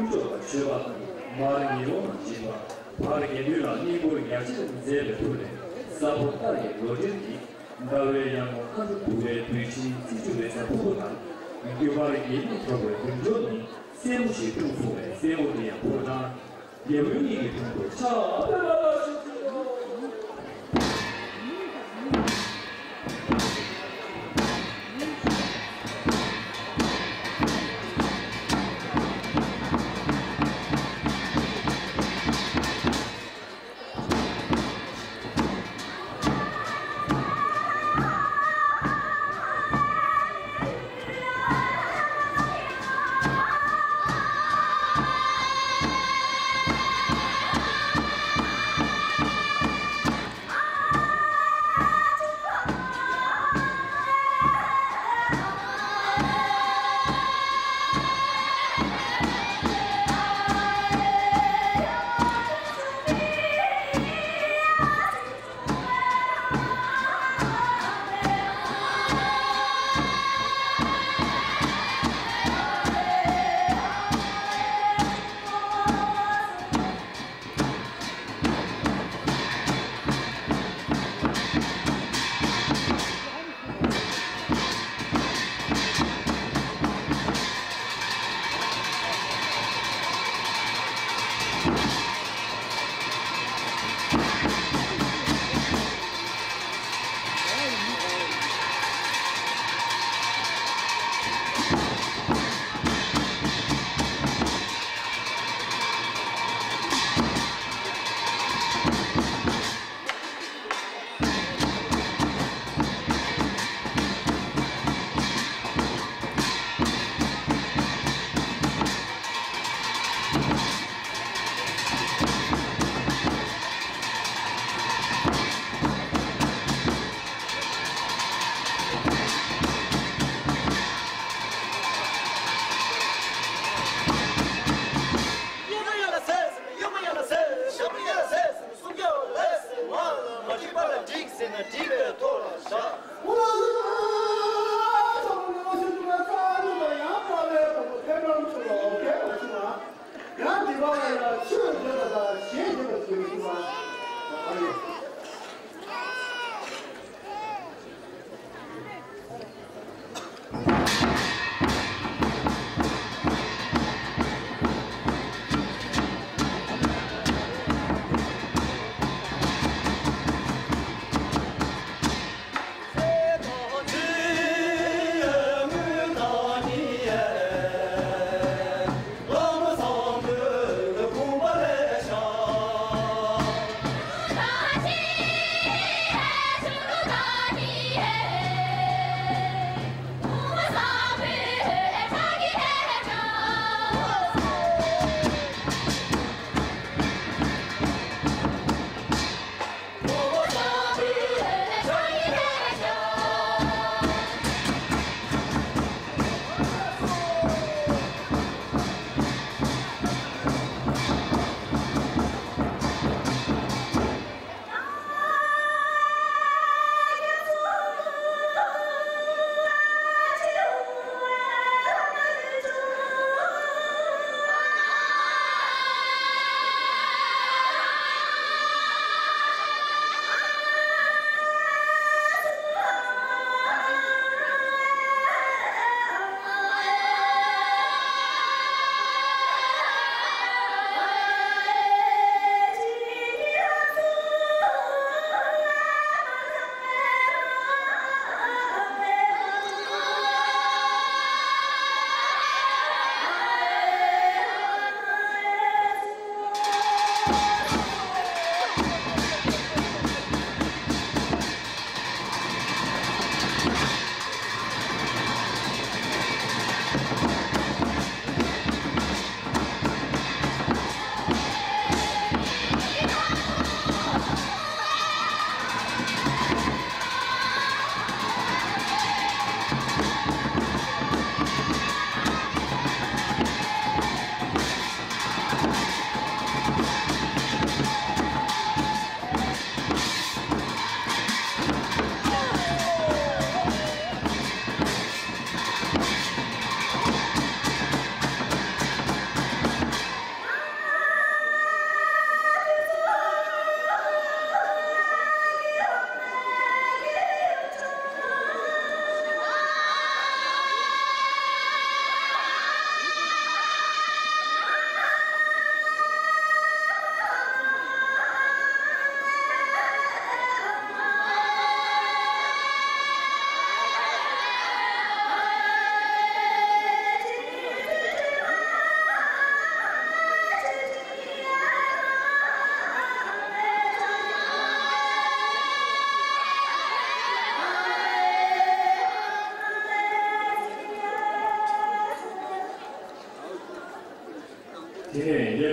འགྲོ་བ་མཆོད་པ་དང་མར་ཉི་འོང་བཞིན་པ། བར་དགེ་འདུན་ལ་བསྙེན་བཀུར་ཡ་གཅིག་མཛད་པའི་ཐོག་ནས་ས་ཕོ་སྟག་ཡི་ལོ་འབྲེལ་གྱི་ཟླ་བའི་ཡར་ངོ་མཁའ་འགྲོ་འབུལ་བའི་དུས་ཆེན་རྩིས་འཇོག་པའི་ས་ཕོ་བོ་དང་། རྒྱུད་པར་དགེ་བསྙེན་གྲོགས་པའི་མདུན་ཅོག་ནས་སྲས་མོ་ཞིག་འཁྲུངས་སོང་བས་སྲས་མོ་དེ་ཡང་ཕོ་བྲང་རྒྱལ་མོའི་གཉིས་ཀྱི་དྲུང་དུ་ཕྱག་འཚལ་ལོ།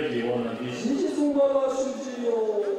དགེ་བ་ན་དེ་བཞིན་གྱིས་གསུངས་པ་ལ་ཞུགས་ཀྱི་ཡོད།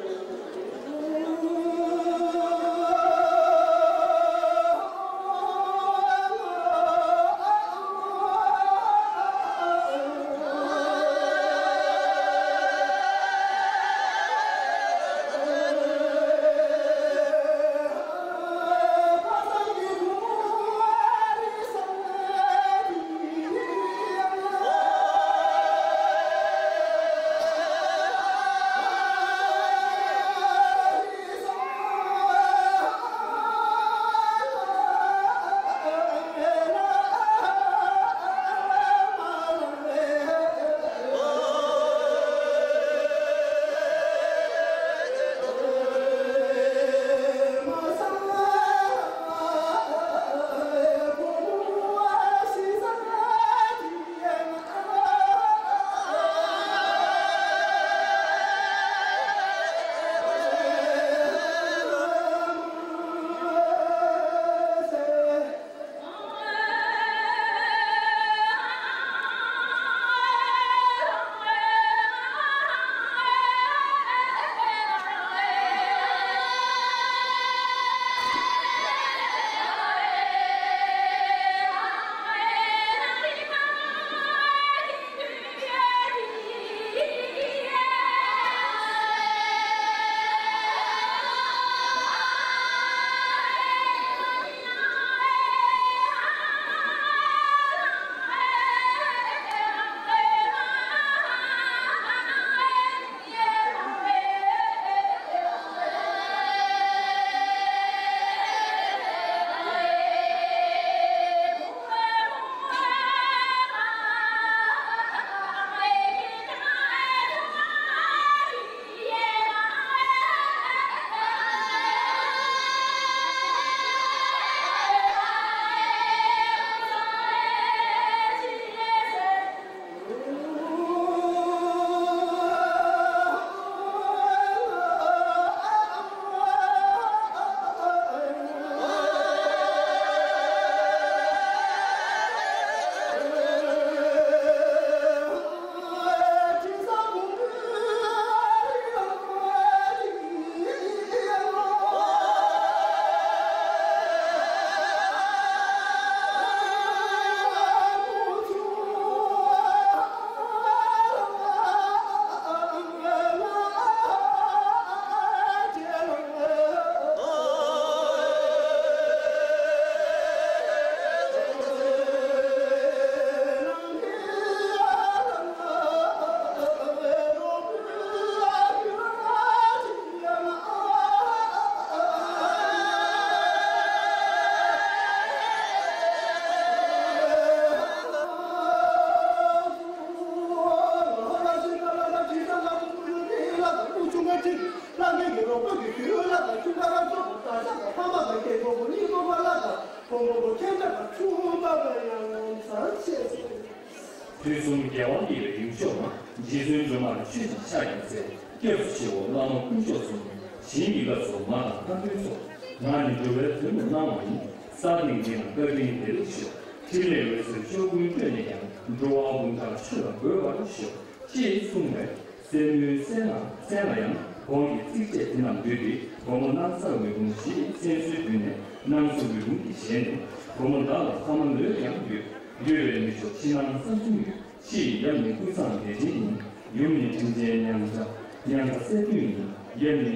དུས་གསུམ་རྒྱལ་དབང་གཉིས་པའི་ཡུམ་མཆོག་མ། རྗེ་བཙུན་སྒྲོལ་མ་ལ་ཆོས་ཀྱི་ཕྱག་རྒྱ་མཛད། སྐྱབས་སུ་མཆིའོ་བླ་མ་དཀོན་མཆོག་གསུམ། ཞིང་གི་བདག་སོགས་མ་དང་ལྷ་འདྲེ་ཚོགས། ང་ནི་འགྲོ་བའི་དོན་དུ་སྣང་བ་ཡིན། ས་སྟེང་འདི་ན་བཀའ་དྲིན་བདེ་ལེགས་ཤོག་ཕྲིན་ལས་འོད་ཟེར་ཕྱོགས་ཀུན་སྤྲོས་ནས་ཀྱང་། འགྲོ་བ་ཀུན་བདག་ཆོས་ལ་འགོད་པར་ཤོག་ཅེས་གསུངས་པས། སྲས་མོའི་སྲས་ལ་སྲས་ལ་ཡང་གོང་གི་ཚིགས་བཅད་དེ་རྣམས་བསྡུས་ཏེ། སྒོ་མོ་སྣང་གསལ་འོད་ཕུང་ཞེས་མཚན་གསོལ་བསྡུས་ནས། སྣང་གསལ་འོད་ཕུང་གི་ཞལ་ནས། སྒོ་མོ་བདག་ལ་ཕ་མ་ལོས་ཀྱང་ཡོད། གཡོ་བས་མི་ཆོག་ཕྱི་ནང་གསང་གསུམ་ཡོད། ཕྱི་ཡི་ཡབ་ནི་ཀུན་བཟང་བདེ་ཆེན་ཡིན། ཡུམ་ནི་དྲིན་ཅན་མྱང་བྱ་མྱང་བྱ་སྲས་སྟོན་ཡིན། ཡབ་ནི་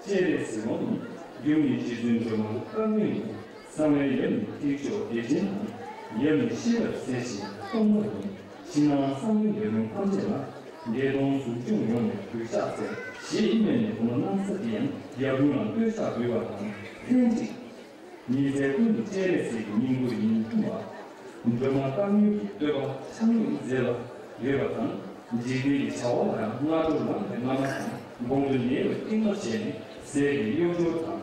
སྤྱན་རས་གཟིགས་དབང་ཡིན། ཡུམ་ནི་རྗེ་བཙུན་སྒྲོལ་མ་དཀར་མོ་ཡིན། གསང་བའི་ཡབ་ནི་ཐེག་མཆོག་བདེ་ཆེན་ཡིན། ཡབ་ནི་ཤེས་རབ་གསལ་ཞིང་སྟོང་མོ་ཡིན། ཕྱི་ནང་གསང་བའི་ཡབ་ཡུམ་ཐམས་ཅད་ལ། བདེ་སྟོང་གཟུགས་སྐྱོང་ཡོངས་ནས་གུས་ཕྱག་འཚལ། ཞེས་སྨྲས་ནས་སྒོ་མོ་སྣང་གསལ་དེ་ཡང་ཡབ་ཡུམ་ལ་བསྟོད་ཕྱག་འབུལ་བ་དང་ལྷན་ཅིག་ཉིན་མཚན་ཀུན་ཏུ་སྤྱན་རས་གཟིགས་ཀྱི་བསྙེན་བཀུར་ཡིན་གསུངས་པ། སྒྲོལ་མ་དཀར་མོའི་གི་བསྟོད་པ་ཕྱག་ལེན་མཛད་པ་ཡོད་པ་དང་། འཇིག་རྟེན་གྱི་བྱ་བ་ལ་ཡང་སྔ་དྲོ་ལངས་ཏེ་སྔ་མ་དང་། དགོང་དྲོ་ཉལ་བའི་རྟིང་མ་བྱས་ནས་ཟས་ཀྱི་གཡོ་སྦྱོར་དང་།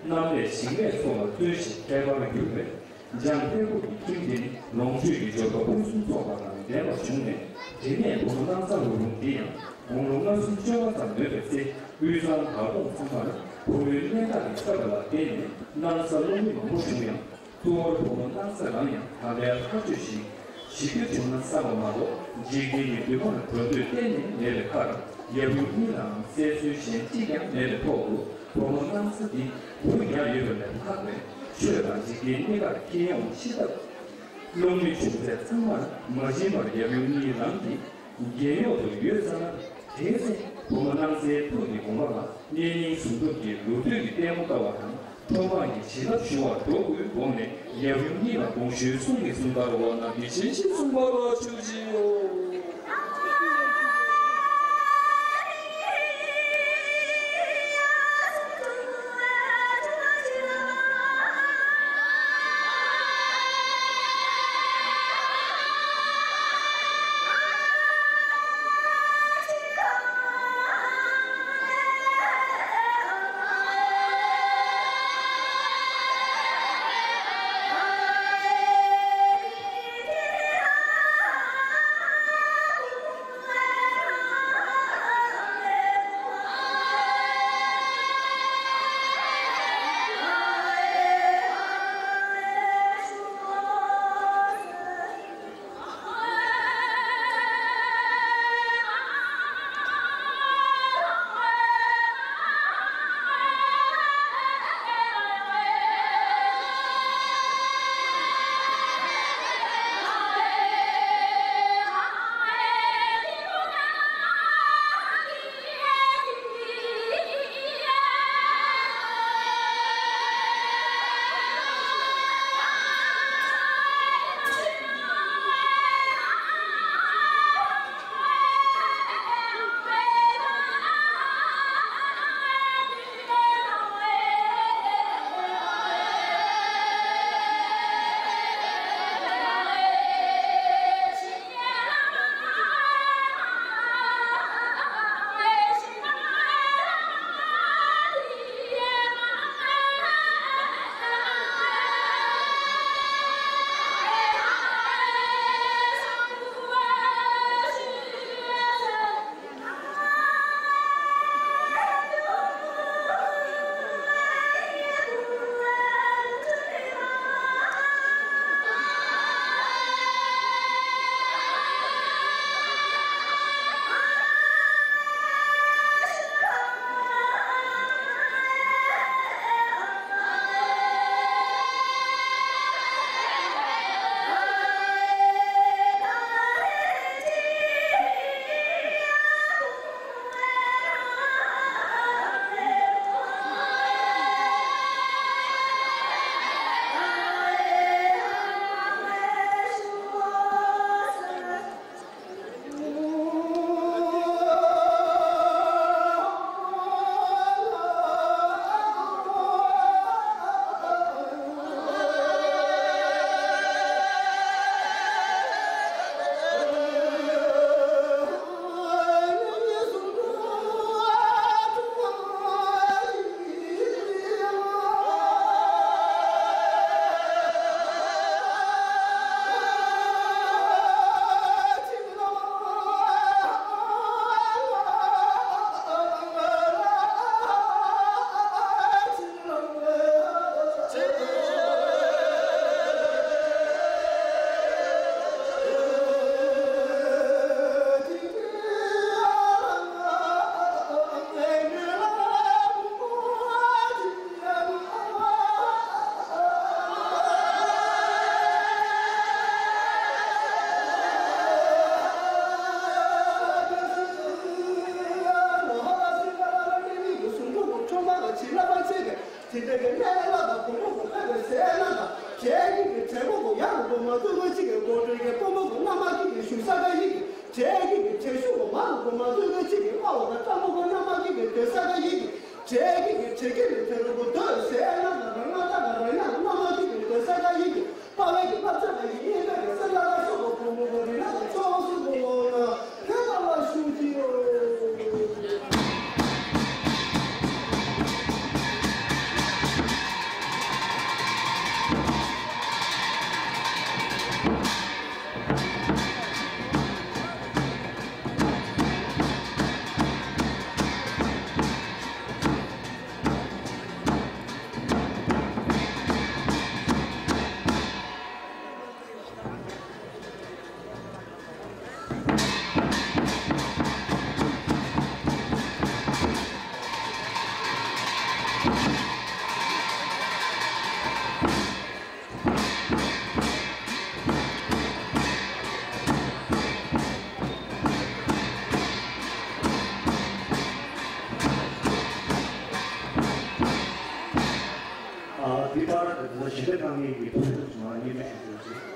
གནམ་ལས་ཞིང་ལས་སོགས་ལ་བརྩོན་ཞིང་ཁྱད་པར་འགྱུར་བས། འཇམ་དཔལ་སྐུ་གི་ཁྱིམ་དེ་ནི་ལོངས་སྤྱོད་ཀྱི་འབྱོར་པ་ཕུན་སུམ་ཚོགས་པ་དང་ལྡན་པ་བྱུང་ནས། དེ་ནས་སྒོ་མོ་སྣང་གསལ་འོད་ཕུང་འདི་ཡང་དགུང་ལོ་ལྔ་བཅུ་བཅོ་ལྔ་ཙམ་ལོན་པའི་ཚེ། དབུས་གཙང་དར་གོང་ཚང་མར་བུ་མོའི་གནས་བདག་གི་བཀའ་ལ་བརྟེན་ནས་སྣང་གསལ་སློབ་མ་མང་པོ་བྱུང་ཡང་། གཙོ་བོར་བུ་མོ་སྣང་གསལ་རང་ཡང་དམ་པའི་ལྷ་ཆོས་ཤིང་ ཞིག་ཏུ་བྱུང་ན་བསམ་པ་མ་གཏོགས། འཇིག་རྟེན་གྱི་འདུན་པ་ལ་འགྲོ་འདོད་གཏན་ནས་མེད་པའི་ཁར། ཡབ་ཡུམ་གཉིས་ལའང་བཙལ་སྲོལ་གཞན་གཅིག་ཀྱང་མེད་པའི་ཐོག་ཏུ། བུ་མོ་སྣང་ས་འདི་བུ་ཉར་ཡོད་པ་ལས་ལྷག་པའི་ཆོས་དང་འཇིག་རྟེན་གནས་སྐབས་ཁྱེར་ཡོང་ཤེས་སྟབས། སློབ་མའི་བྱུང་ཚད་ཚང་མར་མ་བྱིན་པར་ཡབ་ཡུམ་གཉིས་ལམ་གྱི་རྒྱན་འོག་ཏུ་ཡོད་ཙང་ན། དེའི་ཚེ་བུ་མོ་སྣང་སའི་ཐུགས་ཀྱི་དགོངས་པ་ལ་གཉེན་ཉེའི་ཟུང་འཇུག་གི་ལུགས་བསྟོད་ཀྱི་ལྟད་མོ་ལྟ་བ་དང་། ཁྲོམ་འབངས་ཀྱི་བྱིན་རླབས་ཞུ་བར་འགྲོ་དགོས་དགོངས་ནས། ཡབ་ཡུམ་གཉིས་ལ་དགོངས་ཞུའི་གསུང་གིས་གསུང་ལྟར་འོ་ན་འདི་བཞིན་གཤེགས་གསུང་བ་ལ་ཆུག་ཅིའོ། དེ་འདྲ་གི་གནས་ལ་དང་གོང་པོ་གོང་འཕེལ་བའི་ཟས་ལ་དང་། བྱས་ཀྱི་གི་བྲན་མོ་གོ་ཡར་རུ་གོ་མ་བཙུན་མོ་གཅིག་གི་གོ་གྲོས་ཀྱི་དཔོན་པོ་གོ་མནའ་མ་གཅིག་གི་བཞུགས་ས་ག་ཡིན་གྱི། བྱས་ཀྱི་གི་བྲན་ཤུ་གོ་མ་རུ་གོ་མ་བཙུན་མོ་གཅིག་གི་དམའ་བ་དང་སྤྲང་མོ་གོ་མནའ་མ་གཅིག་གི་སྡོད་ས་ག་ཡིན་གྱི། བྱས་ཀྱི་གི་བྱེད་ཀྱི་ནི་དེ་རུ་གོ་སྡོད་ཟས་ལ་དང་རང་ལ་དང་རང་ཡང་མནའ་མ་གཅིག་གི་སྡོད་ས་ག་ཡིན་གྱི། དཔའ་བོའི་གི་བསླབ་བྱ་ལ་ཡིན་ཡིན་པའི་གི་སེམས་ལ་ལ་སོགས་པ་གོང་མོ་གོ་རི་ལ་དང་ཕྱོགས་སུ་གོ་ལོ་ན། ཕན་པ་ལ་ཞུ་གི་ཡོད། ཞི་བདེ་དྲང་གནས་ཀྱི་ཕུལ་དུ་བྱུང་བ་སྙན་སྒྲོན་ཞུ་རྒྱུ་ཡིན།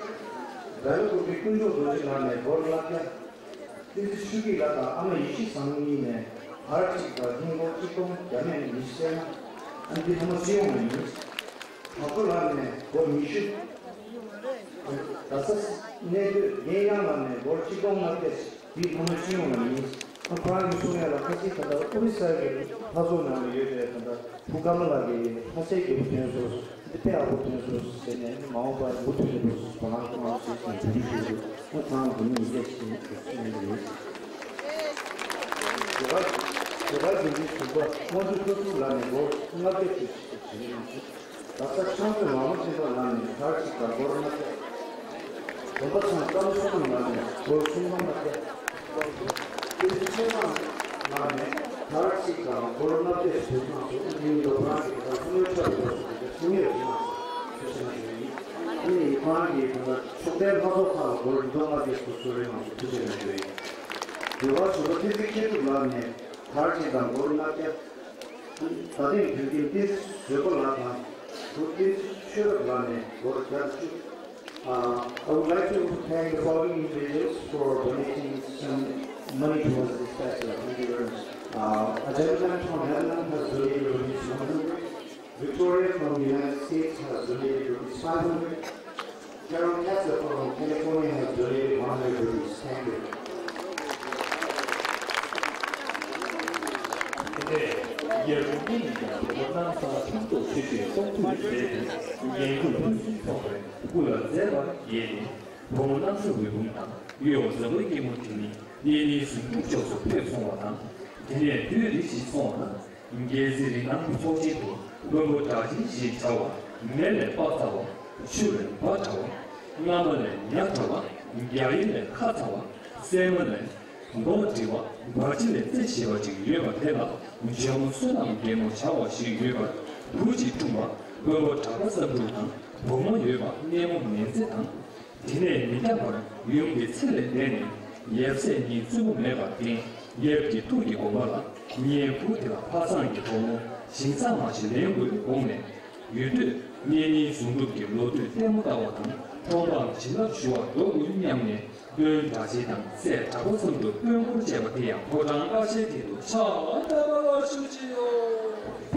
རྡ་རམ་པ་གི་དཀོན་མཆོག་རྡོ་རྗེ་ལགས་ནས་སྒོར་ལྔ་བརྒྱ། བསྟན་འཛིན་ཆོས་སྐྱིད་ལགས་དང་ཨ་མ་ཡེ་ཤེས་བཟང་མོ་གཉིས་ནས་དར་གཅིག་དང་ཧིན་སྒོར་གཅིག་སྟོང་བརྒྱ་མེད་ཉི་ཤུ་རྩ་ལྔ། ཨ་འདི་ཐོག་མ་སྤྱི་ཡོངས་ལ་ཡིན། དྭགས་པོ་ལགས་ནས་སྒོར་ཉི་ཤུ། རྡ་ས་གནས་སྡོད་རྒན་གཡང་ལགས་ནས་སྒོར་གཅིག་སྟོང་ལྔ་བརྒྱ། འདི་ཐོག་མ་སྤྱི་ཡོངས་ལ་ཡིན། ཁོ་རང་གིས་གསུང་ཡ་ལ་ཁ་སང་ད་ལྟ་ཨོ་རི་ས་གི་ལྷ་ཚོགས་ནང་ལ་ཡོད་པའི་ད་ལྟ་བུ་ཀརྨ་ལགས་ཀྱིས་ལྷ་སའི་རྒྱལ་པོ་ཐོན་སོང་། འདི་དཔེ་ཡག་པོ་ཐོན་སོང་ཟེར་ནས། མ་འོངས་པར་མུ་མཐུད་ནས་ཁོ་རང་ཁོ་རང་ཟེར་ཞིང་བོད་ཡིག་ཤེས་འདུག་ཁོ་ཚང་མ་བོད་མི་ཡིན་སྐད་ཆ་ཞིག་གསུང་གི་ཡོད། བོད་པ་བོད་པ་རྒྱུན་འཛིན་ཟུར་པ་དབང་ཕྱུག་ཁྲོ་ཚུལ་ལགས་ནས་ལོ་ལྔ་བརྒྱ་ཅིག་ཞིག་བྱེད་ཀྱི་ཡོད། ལག་ས་ཆང་ཚོད་མ་མོ་ཆེན་པོ་ལགས་ནས་དར་གཅིག་དང་སྒོར་ལྔ་བརྒྱ། དགོན་པ་ཚང་བཀའ་མོ་བསོད་ནམས་ལགས་ནས་སྒོར་སུམ་སྟོང་ལྔ་བརྒྱ། བསྟན་འཛིན་ཆོས་བཟང་ལགས་ནས་དར་གཅིག་དང་སྒོར་ལྔ་བརྒྱ་ཞིག་གནང་སོང་། འདི་ནི་ལོ་གང་གི་དང་སུམ་སྟོང་ཆ་བཞག་སོང་། འདི་སུམ་སྟོང་ཞིག་གནང་སོང་། ཐུགས་རྗེ་ཆེ་གནང་ཞུ་ཡིན། འདི་ནི་ཁོ་རང་གི་དང་ཕྱོགས་མཐའི་ལྷ་ཚོགས་ཁག་ལ་སྒོར་ཉིས་སྟོང་ལྔ་བརྒྱ་སོ་སོ་རེ་གནང་སོང་། ཐུགས་རྗེ་ཆེ་གནང་ཞུ་ཡིན། འདི་བ་ཞུ་བ་བསྟན་འཛིན་མཁས་གྲུབ་ལགས་ནས་དར་གཅིག་དང་སྒོར་ལྔ་བརྒྱ། ད་ཐེངས་དོན་རྐྱེན་ཏེ་བཟོད་པ་ལགས་དང་བུ་ཏེ་ཆོས་རབ་ལགས་ནས་སྒོར་བརྒྱ་དང་བཅུ། Uh, I would like to thank the following individuals for donating some money towards this festival. Thank you very much. Uh, a gentleman from Netherlands has donated rupees one hundred. Victoria from the United States has donated rupees five hundred. Carol Kessler from California has donated one hundred rupees. Thank you. དེ་ནས་ཡར་ཀླུང་གཉིས་ཀྱང་བུ་མོ་སྣང་ས་ཕུན་ཚོགས་ཆེ་ཤོས་སྟོང་ཕྲག་ལས་ཏེ། ངན་སྐུལ་ཕུན་སུམ་ཚོགས་པའི་སྐུ་ལ་མཛེས་པ་རྒྱས་ཏེ། བུ་མོ་སྣང་ས་འོད་འབུམ་དང་གཡོ་འཛམ་བུའི་སྐྱིལ་མོ་དེ་ཉིད་གནས་རྙིང་ཟུང་འཇུག་ཕྱོགས་སུ་འཕོས་སོང་བ་དང་། དེ་ནས་དུས་རེ་ཞིག་སོང་བ་ན། རྒྱལ་སྲིད་རིགས་ལམ་ཚོགས་ཆེན་དུ་དཔོན་པོ་གྲགས་ཅན་ཞེས་བྱ་བ་མེ་ལས་དཔའ་ཚ་བ། ཆུ་ལས་འབའ་དྲག་པ། རྔ་མ་ལས་ཉ་དྲག་པ། རྒྱ་ཡི་ལས་ཁ་ཚ་བ། སྲན་མ་ལས་མདོག་འདྲིལ་བ། འབར་ཆེན་ལས་རྩེ་ཞེ་བ་ཅིག་ཡོད་པ་དེ་ལ་ཇོ་མོ་བསོད་ནམས་རྒྱལ་མོ་བྱ་བ་ཞིག་ཡོད་པར་བུ་གཅིག་འཁྲུངས་པ་དཔོན་པོ་གྲགས་པ་བསམ་འགྲུབ་དང་། བུ་མོ་ཡོད་པ་གནས་མོ་ནན་ཙེ་དང་། དེ་ནས་མི་འདའ་བར་ཡུམ་གྱི་ཚེ་ལས་འདས་ནས་ཡབ་སྲས་གཉིས་བཙུན་མོ་མེད་པར་བརྟེན། ཡབ་ཀྱི་ཐུགས་ཀྱི་དགོངས་པ་ལ་ངའི་བུ་དེ་ལ་ཕ་བཟང་གི་གྲོགས་མོ་ཞིང་ཚང་མ་ཞིག་ལེན་དགོས་དགོངས་ནས། ཡུལ་སྟོད་གནས་རྙིང་ཟུང་འབྲུག་གི་ལོ་ཐོས་ལྟད་མོ་ལྟ་བ་དང་། ཁྲོམ་པར་བྱིན་རླབས་ཞུ་བར་འགྲོ་དགོས་སྙམ་ནས། དཔོན་གྲགས་ཅན་དང་སྲས་གྲགས་པ་བསམ་འགྲུབ་དཔོན་སྐོར་བཅས་པ་དེ་ཡང་ཕོ་བྲང་ཀ་ཤའི་སྟེང་དུ་ཕྱག་བཏབ་པར་ཞུ་ཅི་ཡོད།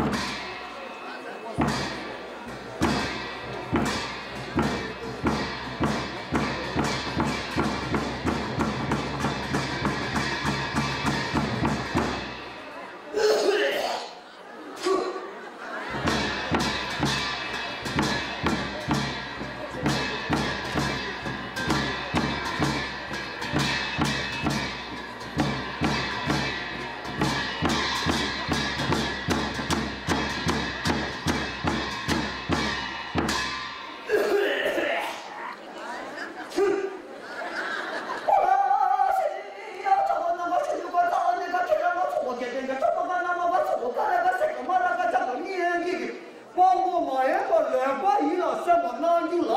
དབང་པོ་མ་ཡིན་པ་ལེགས་པ་ཡིན་ལ་སེམས་པ་སྣང་རྒྱུ་ལ།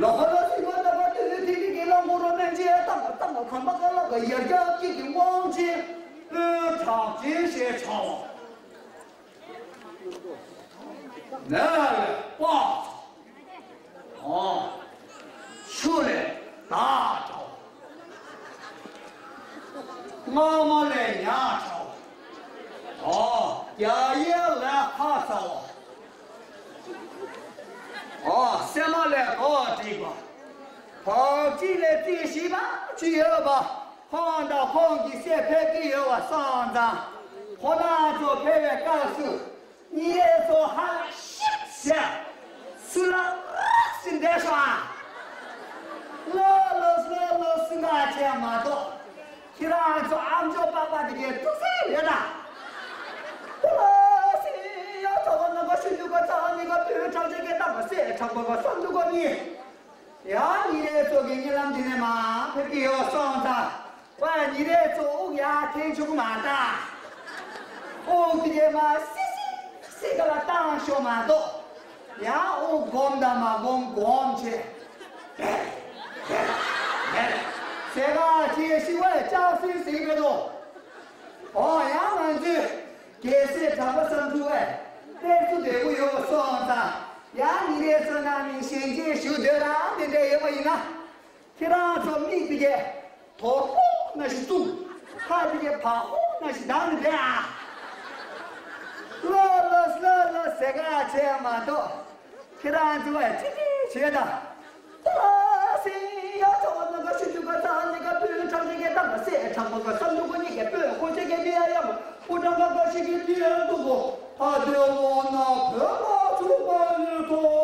ལ་ཧ་ལ་སི་མ་ད་པ་ཏི་ལི་ཐི་ལི་གི་ལ་མོ་རོ་མན་ཇི་ཏ་མ་ཏ་མ་ཁམ་པ་ཀ་ལ་ག་ཡར་རྒྱ་སྐྱིད་ཀྱི་དབང་ཆེན་དཔོན་གྲགས་ཅན་ཞེས་བྱ་བ། མེ་ལས་དཔའ། ཨོ། ཆུ་ལས་དར་དྲག་པ། རྔ་མ་ལས་ཉ་དྲག་པ། ཨོ། རྒྱ་ཡི་ལས་ཁ་ཚ་བ། ཨོ། སྲན་མ་ལས་མདོག་འགྲིག་པ། བག་ཅིག་ལས་རྩིས་ཞིབ་པ་ཅི་ཡོད་པ། ཁོང་དང་ཁོང་གི་སྲས་ཕེབས་ཀྱི་ཡོད་པ་སོང་ཙང་། ཁོ་རང་ཚོ་ཕེབས་པའི་སྐབས་སུ། ཉིན་རེ་ཚོ་ཧ་ལ་ཤིག་ཟེར། སུ་ལ་ཨ་ཟེར་འདས་ཤོག་ཨ། ལོ་ལོ་ལོ་ལོ་སུ་འགའ་བྱས་མ་གཏོགས། ཁྱེད་རང་ཚོ་ཨམ་ཅོག་པགས་པ་དེ་གའི་ཐུགས་སྲས་རེད་ད། ལོ་སི་ཡ་ཚོ་བ་ནང་པ་ཤུ་ཡུ་ག་ཚ་ནི་ག་བོད་གྲགས་ཅན་གྱི་རྣམ་པ་སྲས་གྲགས་པ་བ་བསམ་འདུག་ག་ནི། ཡང་ཉིན་རེ་ཚོ་གི་རྨི་ལམ་འདི་ནས་མར་ཕེབས་ཀྱི་ཡོད་སོང་ཙང་། ཁོས་ཉིན་རེ་ཚོ་དབུགས་ཡར་འཐེན་ཆོག་གི་མ་རེད་ད། དབུགས་དེ་གས་མར་སི་སི་སི་ག་ལ་བཏང་ཤོག་མ་གཏོགས། ཡང་དབུགས་སྒོམ་དང་མ་སྒོམ་སྒོམ་བྱེད། ཟེར་ག་ཅེས་ཤི་བས་ལྕགས་སྲིན་ཟིག་རེད་དོ། འོ་ཡང་ང་ཚོས་རྒྱལ་སྲས་གྲགས་པ་བསམ་འགྲུབ་བས་དཔེ་ཚོ་བདེ་པོ་ཡོད་སོང་ཙང་། ཡང་ཉིན་རེ་བསོད་ནམས་ནི་ཞལ་མཇལ་ཞུ་འདོད་རང་དེ་འདྲ་ཡོད་པ་ཡིན་ན། ཁྱེད་རང་ཚོ་མིག་དེ་གས་དོག་པོ་ན་ཞིག་བཙུམ། ཁ་དེ་གས་བག་ཧོ་ན་ཞིག་གདངས་ནས་བསྡད་ཨ། ལོ་ལོ་ལོ་ལོ་ཟེར་ག་བྱས་མ་གཏོགས། ཁྱེད་རང་ཚོ་བས་ཅི་ཅི་བྱེད་དང་། ཏོ་སི་ཡ་ཚོ་ནང་ག་ཤི་ཤུ་ག་ཚ་ནི་ག་པུན་ཁྲག་ཅི་གས་ཏང་ག་སེ་ཁྲག་པ་ག་སམ་ལུ་ག་ཉི་གས་པུན་ཁོ་ཅི་གས་མི་ཡ་ཡ་མ་པུ་ཏྲ་ག་ག་ཤི་གི་ཏི་ཡ་ཏུ་གོ་ཨ་དེ་ལོ་ན་བོད་མ་ཚུགས་པ་ཡིན་ཏོ།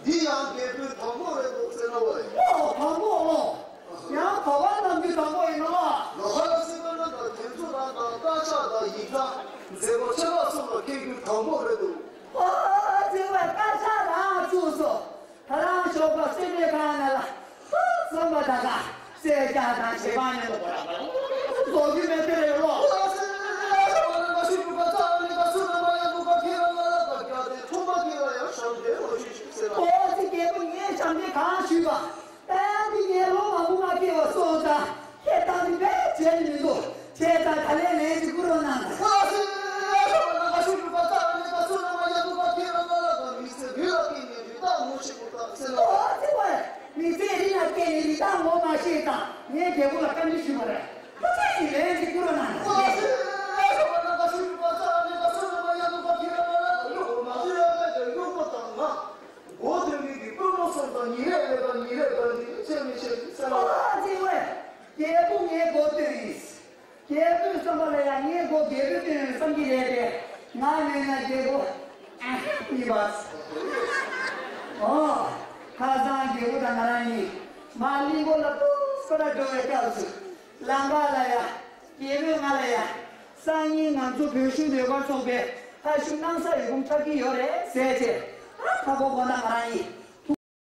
འདི་ཡང་རྒྱལ་པོའི་བག་མོ་རེད་འདུག་ཟེར་ན་བས། ཨོ་བག་མོ་ཨོ། ཡང་བག་པ་རྣམས་ཀྱི་བག་མོ་ཡིན་ནོ། ལོ་ཧ་ལ་སི་པ་ན་དང་དེ་ཚོ་རང་དང་རྟ་ཕྱག་དང་ཡིག་ཐག་མཛད་པ་ཆེ་བ་སོགས་ལ་སྐད་སྒྱུར་བག་མོ་རེད་འདུག་ཨོ་ཟེར་བ་རྟ་ཕྱག་རང་བཙུགས་སོ། ད་རང་ཞོགས་པ་སེམས་པའི་ཁ་ན་ལ་ཧ་སོང་བ་ད་ག་སེ་ཀྱག་དང་བྱེད་པ་ནི་ལོ་བ་ར་བ་ར། ལོག་རྒྱུ་མེད་དེ་རེད་ལོ། ཨོ་ཙི་རྒྱལ་པོ་ངས་ཞབས་འདྲེན་གང་ཞུས་པ། ད་ཡང་འདི་ངས་ལོ་མང་པོ་མ་ཁེལ་བ་སོང་ཙང་ཁྱེད་ཏང་འདི་བས་བྱས་ནི་མི་འདུག་བྱས་ཙང་ད་ལན་ལན་ཅིག་བསྐུར་རོགས་གནང་། ཨོ་ཙི་རྒྱལ་པོ་ངས་ཞབས་འདྲེན་གང་ཞུས་པ། མི་ཚེ་རིང་ལ་བསྐྱལ་ནས་རི་དྭགས་ངོ་ཤེས་པ་དང་ཟེར་ལ། ཨོ་ཙི་ཝེ། མི་ཚེ་རིང་ལ་བསྐྱལ་ནས་རི་དྭགས་ངོ་མ་ཤེས་ཙང་ངས་རྒྱལ་པོ་ལ་བཀའ་འདྲི་ཞུས་པ་རེད། ཁོ་ཚོས་ཀྱི་ལན་ཅིག་བསྐུར་རོགས་གནང་། ཨོ་ཙི་རྒྱལ་པོ་ངས་ཞབས་འདྲེན་གང་ཞུས་པ། མི་ཚེ་རིང་ལ་བསྐྱལ་ནས་རི་དྭགས་ངོ་མ་ཤེས་ཙང་ངས་རྒྱལ་པོ་ལ་བཀའ་འདྲི་ཞུས་པ་རེད། ཨོ་ཙི་ཝེ། མི་ཚེ་རིང་ལ་བསྐྱལ་ནས་རི་དྭགས་ངོ་མ་ཤེས་ཙང་ངས་རྒྱལ་པོ་ལ་བཀའ་འདྲི་ཞུས་པ་རེད། ཨོ་ཙི་ཝེ། རྒྱལ་པོ་ངའི་མགོ་སྟོན་ཡིན། རྒྱལ་པོའི་བསམ་པ་ལ་ཡང་ངའི་མགོ་རྒྱལ་པོས་སྟོན་བསམ་གྱི་རེད་པས། ང་མེད་ན་རྒྱལ་པོ་ཨ་ཧ་མི་བ། ཨོ། ཁ་སང་རྒྱལ་པོ་དང་ང་རང་གཉིས་མར་གླིང་སྐོར་ལ་ཏོག་ཙམ་འགྲོ་བའི་སྐབས་སུ། ལམ་ཁ་ལ་ཡ། རྒྱལ་པོས་ང་ལ་ཡ། སང་ཉིན་ང་ཚོ་བོད་གཞུང་ཟློས་གར་ཚོགས་པའི་ཕ་ཤུལ་སྣང་ས་ཡོད་ཁུངས་འཁྲབ་ཀྱི་ཡོད་རེད་ཟེར་བྱས། ཨ་ཕ་གོ་གོ་ན་ང་རང་ཡིན།